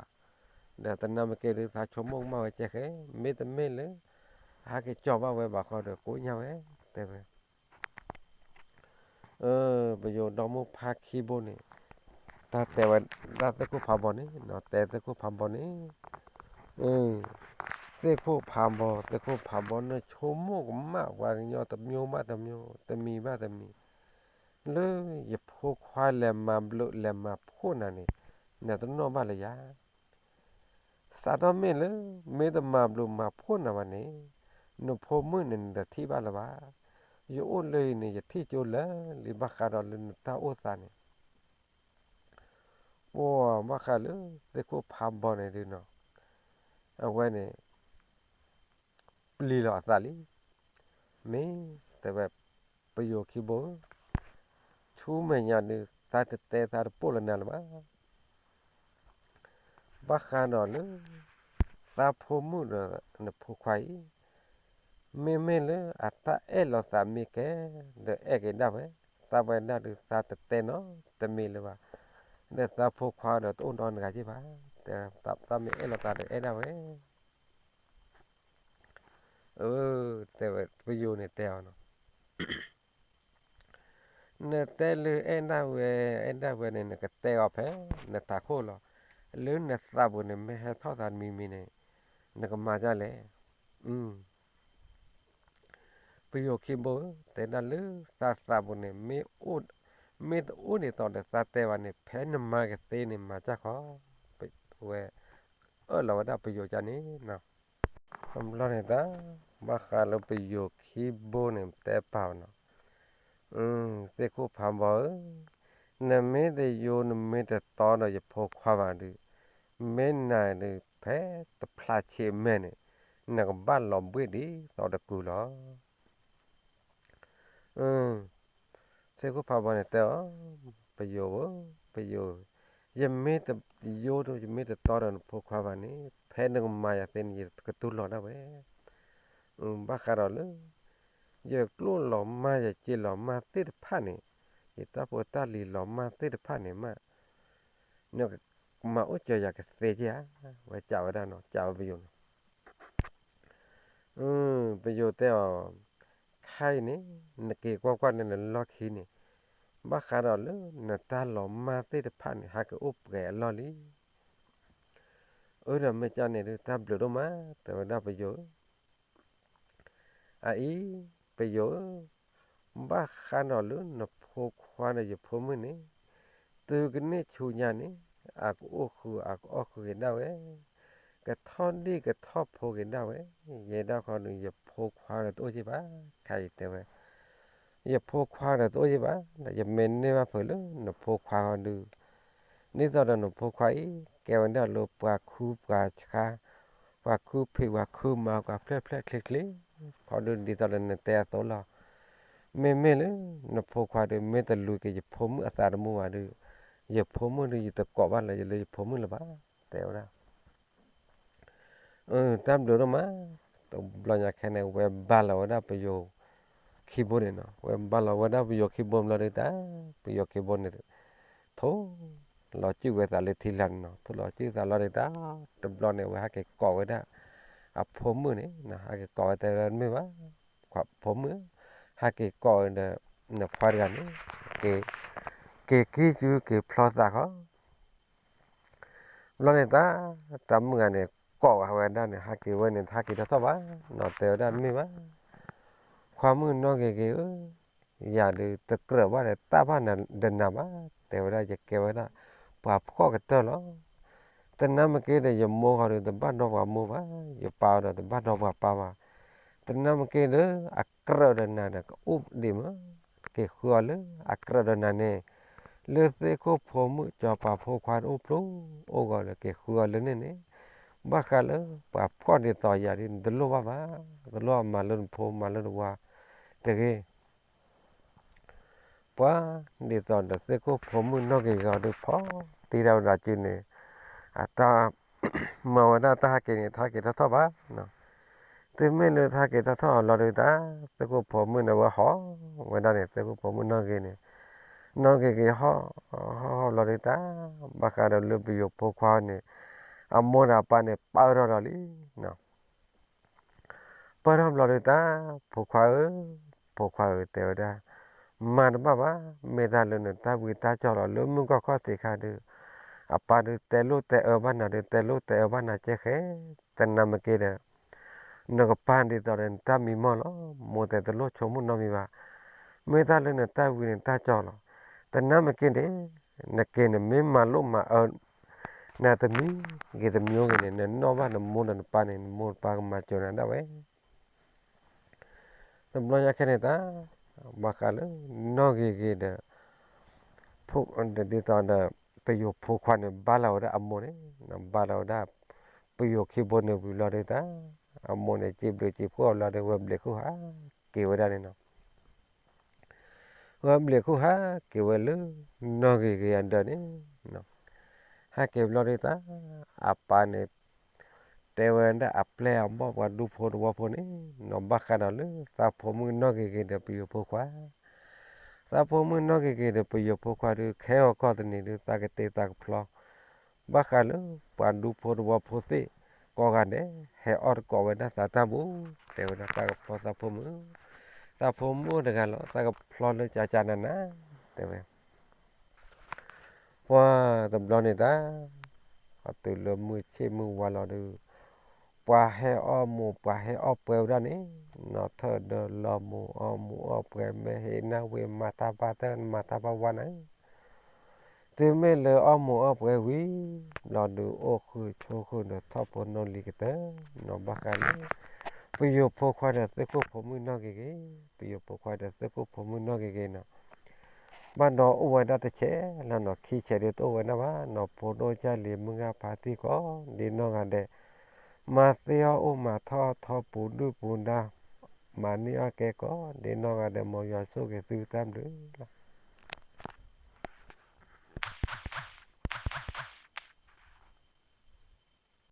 ဒီးတနၢ်မ့ၢ်က့ၤဒီး သးဆိကမိၣ်ကမၣ်ဝဲကဲဃဲ မ့တမ့ၢ်လၢ ဟဲက့ၤကီၢ်ဘၣ်ဝဲဘၣ်ဃီဒီး ကိးညါဝဲ တဲဝဲ ပယိၤဒီမုၢ်ဖါခံဘိန့ၣ် တၢ်တဲဝဲဒၣ်သ့ၣ်ခိၣ်ဖးဘီန့ၣ် တဲသ့ၣ်ခိၣ်ဖးဘီန့ၣ် သ့ၣ်ခိၣ်ဖးဘီ သ့ၣ်ခိၣ်ဖးဘီ နဆိကမိၣ်ကမၣ်ပှၤကညီတမျိုးဘၣ်တမျိုး တမံၤဘၣ်တမံၤ လၢယဖိခွါလဲၤမၤဘျုးလဲၤမၤဖှိၣ်နၤန့ၣ် နတနီၣ်ဘၣ်လၢယၤ စးထီၣ်မ့ၢ်လၢ မ့ၢ်တမၤဘျုးမၤဖှိၣ်နၤဘၣ်န့ၣ် နဖိမုၣ်န့ၣ် နတထံၣ်ဘၣ်လၢၤဘၣ်. ယအိၣ်လၢအံၤန့ၣ် ယထံၣ်ကၠိလၢာ်လံ ဘၣ်ဃးဒီးလၢနတၢ်အိၣ်သးန့ၣ်, ပှၤဘၣ်ဃးလၢသ့ၣ်ခိၣ်ဖးဘီန့ၣ်ဒုးနီၤ, အဝဲန့ၣ် ပျံၤလီၤအသးလံ. မ့ၢ်တဲဝဲ ပယိၤခံဘိဧၢ, ဆူမဲာ်ညါဒုး သးတတဲသးတပိာ်လၢနၤလၢၤဘၣ်. ဘၣ်ဃးဒီးလၢ သးဖိမုၣ်ဒီးနဖိခွါအံၤ, မ့မ့ၢ်လၢအတၢ်အဲၣ်လီၤသးမ့ၢ်ကဲဒီးအဲၣ်က့ၤဒၣ်ဝဲ, သးဝဲဒၣ်ဒုးသးတတဲနီတမံၤလၢၤဘၣ်, ဒီးသးဖိခွါဒီးတအိၣ်ဒီးနဂၤက့ၤဘၣ်, သးမ့ၢ်အဲၣ်လီၤသးဒီးအဲၣ်ဒၣ်ဝဲ. အၢ တဲဝဲ ပယိၤန့ၣ်တဲအီၤနီၤ, နတဲလၢအဲၣ်ဒၣ်ဝဲ အဲၣ်ဒၣ်ဝဲန့ၣ် နကတဲအီၤဖဲနထးခိၣ်လီၤ. လၢနသးပူၤန့ၣ် မ့ၢ်ဟဲထီၣ်သးတမံၤမံၤန့ၣ် နကမၤဒ်လဲၣ်. ပယိၤခံဘိဧၢ, တဲဒၣ်လၢသးသးပူၤန့ၣ် မ့ၢ်တအိၣ်ဒ်သိးဒီးသးတဲဘၣ်န့ၣ် ဖဲနမၤကသ့န့ၣ် မၤစၢ်ခီ, ဝဲ အၢၣ်လီၤဝဲဒၣ်ပယိၤကန့ၣ်နီၤ. တဘျီန့ၣ်တၢ် ဘၣ်ဃးလၢပယိၤခံဘိန့ၣ် တဲပာ်အီၤနီၤ, သ့ၣ်ခိၣ်ဖးဘီဧၢ, နမ့ၢ်တယိ နမ့ၢ်တတီဒီးယဖိခွါဘၣ်ဒုး, မ့ၢ်နၤဒုး ဖဲတဖျးဆံးအမဲာ်န့ၣ် နကဘၣ်လီၤဘှ့ၣ်ဒ်သိးတကုၤလီၤ. သ့ၣ်ခိၣ်ဖးဘီန့ၣ်တဲအီၤ, ပယိၤဧၢ, ပယိၤ, ယမ့ၢ်တယိ ယမ့ၢ်တတီဒီးနဖိခွါဘၣ်န့ၣ် ဖဲနကမၤယၤသ့န့ၣ် ယကတူၢ်လိာ်ဒၣ်ဝဲ. ဘၣ်ဃးဒီးလၢ ယကျိၣ်လီၤမၢ် ယစ့လီၤမၢ်သ့ၣ်တဖၣ်န့ၣ်, ယတၢ်ဖိတၢ်လံၤလီၤမၢ်သ့ၣ်တဖၣ်န့ၣ်မး, နကမၤအိၣ်ကၢၤယၤကသ့က့ဧါ, ဝဲကးဝဲဒၣ်နီၤ, ကးဝဲပယိၤနီၤ. ပယိၤတဲအီၤ, ခဲအံၤန့ၣ် နက့ၤကွၢ်ကွၢ်လၢနလီၢ်ခံန့ၣ်, ဘၣ်ဃးဒီးလၢနတၢ်လီၤမၢ်သ့ၣ်တဖၣ်န့ၣ် ဟဲက့ၤအိၣ်ပှဲၤအလီၢ်လံ. အၢ ဒီးမ့ၢ်ကန့ၣ်ဒုး တၢ်ဘျုးဒိၣ်မး, တဲဝဲဒၣ်ပယိၤဧၢ. အအံၤ ပယိၤဧၢ, ဘၣ်ဃးဒီးလၢနဖိခွါဒီးယဖိမုၣ်န့ၣ်, တုၤကန့ၢ်ဆူညါန့ၣ် အကအိၣ်ဃုာ်အကအီၣ်ဃုာ်က့ၤဒၣ်ဝဲ, ကထီၣ်ဒံၣ်ကထီၣ်ဖိက့ၤဒၣ်ဝဲ, ယဲဒၣ်ဃီဒီး ယဖိခွါဒီးတအိၣ်က့ၤဘၣ်, ခဲအံၤတဲဝဲ, ယဖိခွါဒီးတအိၣ်က့ၤဘၣ်, ဒီးယမ့ၢ်န့ၢ်ဘၣ်ဖုးလၢနဖိခွါဃီဒုး ဒ်သိးဒီးနဖိခွါအံၤ ကဲဝဲဒၣ်လၢပှၤခူပှၤဆှါ, ပှၤခူဖံးပှၤခူမၤ ပှၤဖျဲၣ်ဖျဲၣ်ချ့ချ့, ခီဒုးဒ်သိးဒီးနတဲအသိးလီၤ. မ့မ့ၢ်လၢ နဖိခွါဒုး မ့ၢ်တလူၤက့ၤယဖိမုၣ်အသးသမူဘၣ်ဒုး, ယဖိမုၣ်ဒုး ယတကိးဘၣ်လၢယလၢယဖိမုၣ်လၢၤဘၣ်, တဲဝဲဒၣ် တၢ်ဘျုးဒိၣ်မး, တဘျီညါခဲန့ၣ် ဝဲဘါလီၤဝဲဒၣ်ပယိၤခံဘိန့ၣ်နီၤ, ဝဲဘါလီၤဝဲဒၣ်ပယိၤခံဘိဘျီဒုးတၢ်, ပယိၤခံဘိန့ၣ် ထိၣ်လီၤစုၣ်ဝဲသးလၢထံလာ်န့ၣ်နီၤ, ထိၣ်လီၤစုၣ်သးလီၤဒုးတၢ်, တဘျီန့ၣ် ဝဲဟဲက့ၤကိးဝဲဒၣ် အဖိမုၣ်န့ၣ်, ဟဲက့ၤကိးဝဲတဲဝဲဒၣ်တမ့ၢ်ဘၣ်, ဖိမုၣ်, ဟဲက့ၤကိးဝဲဒီး နခွါတဂၤန့ၣ်, က့ၤက့ၤစုက့ၤဖျီသးခီ ဘျီန့ၣ်တၢ်, တၢ်မုၣ်ဂၤန့ၣ် ကိးဝဲဒၣ်န့ၣ် ဟဲက့ၤဝဲန့ၣ် ဟဲက့ၤထီၣ်ထီၣ်ဘၣ်နီၤ, တဲဝဲဒၣ်တမ့ၢ်ဘၣ်, ခွါမုၣ်နီၢ်ဂ့ၤဂ့ၤဧၢ, ယၤဒုးတကြၢးဘၣ်ဒီးတၢ်ဘၣ်ဒီးနၤဘၣ်, တဲဝဲဒၣ် ယကဲဝဲဒၣ် ပှၤဖှီၣ်ကတၢၢ်လီၤ. တနၢ်မ့ၢ်က့ၤဒီး ယမိၢ်ဃီဒုး တဘၣ်ဒီးပှၤမိၢ်ဘၣ်, ယပၢ်ဒီးတဘၣ်ဒီးပှၤပၢ်ဘၣ်, တနၢ်မ့ၢ်က့ၤဒီး အကြၢးဒီးနၤဒီး ကအိၣ်ဒံးမး, က့ၤဃုအီၤလၢအကြၢးဒီးနၤန့ၣ်, လၢသ့ၣ်ခိၣ်ဖိမုၣ် စီၤပၤဖိခွါတအိၣ်ဖျိအိၣ်ဂီၤဒီး က့ၤဃုအီၤလၢန့ၣ်န့ၣ်, ဘၣ်ဃးလၢပှၤဖှီၣ်ဒ်သိးယၤဒ် နတလိၣ်ဘၣ်ဘၣ်, တလိၣ်မၤလၢနဖိ မၤလၢနဝၤတဂ့ၤ ပှၤဒ်သိးဒီးသ့ၣ်ခိၣ်ဖိမုၣ်နီၢ်ဂ့ၤဂီၤဒုး ဖီတံၢ်တၢ်ဝဲဒၣ်စုန့ၣ်, အတၢ်မၤဝဲဒၣ်တၢ်ဟဲက့ၤန့ၣ် တၢ်ဟဲက့ၤထီၣ်ထီၣ်ဘၣ်, တုၤမ့ၢ်လၢတၢ်ဟဲက့ၤထီၣ်ထီၣ်အလီၢ်ဒုးတၢ်, သ့ၣ်ခိၣ်ဖိမုၣ်န့ၣ်ဝဲဟီၣ်ဝဲဒၣ်န့ၣ် သ့ၣ်ခိၣ်ဖိမုၣ်နီၢ်ဂ့ၤန့ၣ်, နီၢ်ဂ့ၤဂ့ၤဟီၣ်, ဟီၣ်ဟီၣ်ဘျီဒုးတၢ်, ဘၣ်ဃးဒီးလၢပယိၤဖိခွါန့ၣ်, အမိၢ်ဒီးအပၢ်န့ၣ် ပၢၢ်ထီၣ်ဒီးလံ ပၢၢ်ထီၣ်ဘျီဒုးတၢ်, ဖိခွါဧၢ, ဖိခွါဧၢ တဲဝဲဒၣ်, မၤတဘၣ်ဘၣ်, မ့ၢ်တၢ်လၢနတၢ်ဝံတၢ်ကၠီၣ်လီၤ လၢမုၢ်ကီၢ်ခီၣ်ထံးခါဒုး, အပၢ်ဒုးတဲလိာ်တဲအၢဘၣ်နၤဒုး တဲလိာ်တဲအၢဘၣ်နၤကဲဃဲ, တနၢ်မ့ၢ်က့ၤဒီး နကပၢ်ဒ်သိးဒီးနတၢ်မံမီၢ်လီၤ, မိၢ်တဲတလိၣ်ဆိကမိၣ်နီတမံၤဘၣ်, မ့ၢ်တၢ်လၢနတၢ်ဝံန့ၣ်တၢ်ကၠီၣ်လီၤ, တနၢ်မ့ၢ်က့ၤန့ၣ်, နက့ၤန့ၣ်မ့ၢ်မၤလိမၤအၢ နၤတမံၤဂ့ၤတမံၤဂ့ၤန့ၣ် နနီၣ်ဘၣ်နမိၢ်ဒီးနပၢ်န့ၣ် နမိၢ်နပၢ်ကမၤစၢၤနၤဒၣ်ဝဲ တဘျီညါခဲန့ၣ်တၢ်, ဘၣ်ဃးလၢနီၢ်ဂ့ၤဂ့ၤဒီး ဒ်သိးဒီး ပယိၤဖိခွါန့ၣ် ဘါလီၤဝဲဒၣ်အမိၢ်န့ၣ်, ဘါလီၤဝဲဒၣ် ပယိၤခံဘိန့ၣ်ဝံၤလီၤဒီးတၢ် အမိၢ်န့ၣ် စံးဘျုးစံးဖှိၣ်အီၤလီၤဒီး ဝဲဘျဲးခိၣ်ဟးက့ၤဝဲဒၣ်န့ၣ်နီၤ. ဝဲဘျဲးခိၣ်ဟးက့ၤဝဲလၢ နီၢ်ဂ့ၤဂ့ၤအဒၢးန့ၣ်နီၤ. ဟးက့ၤဘျီဒ်တၢ် အပၢ်န့ၣ် တဲဝဲဒၣ်အပျဲၢ်အဘီၣ်ပှၤဒူဖိတဝီဖိန့ၣ်နီၤ, ဘၣ်ဃးဒီးလၢသးဖိမုၣ်နီၢ်ဂ့ၤဂ့ၤဒီး ပယိၤဖိခွါ, သးဖိမုၣ်နီၢ်ဂ့ၤဂ့ၤဒီး ပယိၤဖိခွါဒီး ခဲဂီၤကီၢ်သန့ၤဒီး သးကတဲသးကဖျီ ဘၣ်ဃးလၢပှၤဒူဖိတဝီဖိသ့ၣ် ကိးဂၤဒဲး ဟဲအီၣ်တကိးဝဲဒၣ်သးတၢ်ဘိ, တဲဝဲဒၣ်သးကဖျီသးဖိမုၣ်, သးဖိမုၣ်အိၣ်တဂၤလီၤ သးကဖျီလၢကၠးကၠးနးနး, တဲဝဲ ပှၤတဘျီန့ၣ်တၢ် အတုၤလၢမုၢ်ဆ့ၣ်မုၢ်ဝါလီၤဒီး ပှၤဟဲအီၣ်မိၢ်ပှၤဟဲအီၣ်ပှဲၤဝဲဒၣ်န့ၣ်, နီၢ်ထၢၣ်ဒီးလီၤမိၢ်အီၣ်မိၢ်အီၣ်ပှဲၤ မ့ၢ်ဟ့ၣ်နၢ်ဝ့ၢ်မၤတၢ်ဘၣ်တၢ်မၤတၢ်ဘၣ်ဝါန့ၣ်, တုၤမ့ၢ်လၢအီၣ်မိၢ်အီၣ်ပှဲၤဝံၤ ဘျီဒီးအိၣ်ဃုာ်ဆိးဃုာ်ဒီးထီၣ်ဖိနီၢ်လံၤကတၢၢ်နီၤ, ဘၣ်ဃးလၢ ပယိၤဖိခွါဒီးသုးခိၣ်ဖိမုၣ်နီၢ်ဂ့ၤဂ့ၤ, ပယိၤဖိခွါဒီးသုးခိၣ်ဖိမုၣ်နီၢ်ဂ့ၤဂ့ၤနီၤ, ဘၣ်ဒီးအိၣ်ဝဲဒၣ်တဆဲးလီၤနီၤ, ခံဆဲးဒီးတအိၣ်ဝဲဒၣ်ဘၣ်နီၤ, ဖိဒိၣ်ကၢ်လံၤမုၢ်ဂၢ်ဖါတံၢ်ကိးဒ်နီၢ်ဂၤဒဲး, မၤသ့အီၣ်အိၣ်မၤထီၣ်ထီပူၤဒုၣ်ပူၤဒါ, မၤန့ၢ်အီၣ်ကဲကိးဒ်နီၢ်ဂၤဒဲး, မ်ယွၤဆိၣ်ဂ့ၤသုတၢ်ဘျုးလီၤ.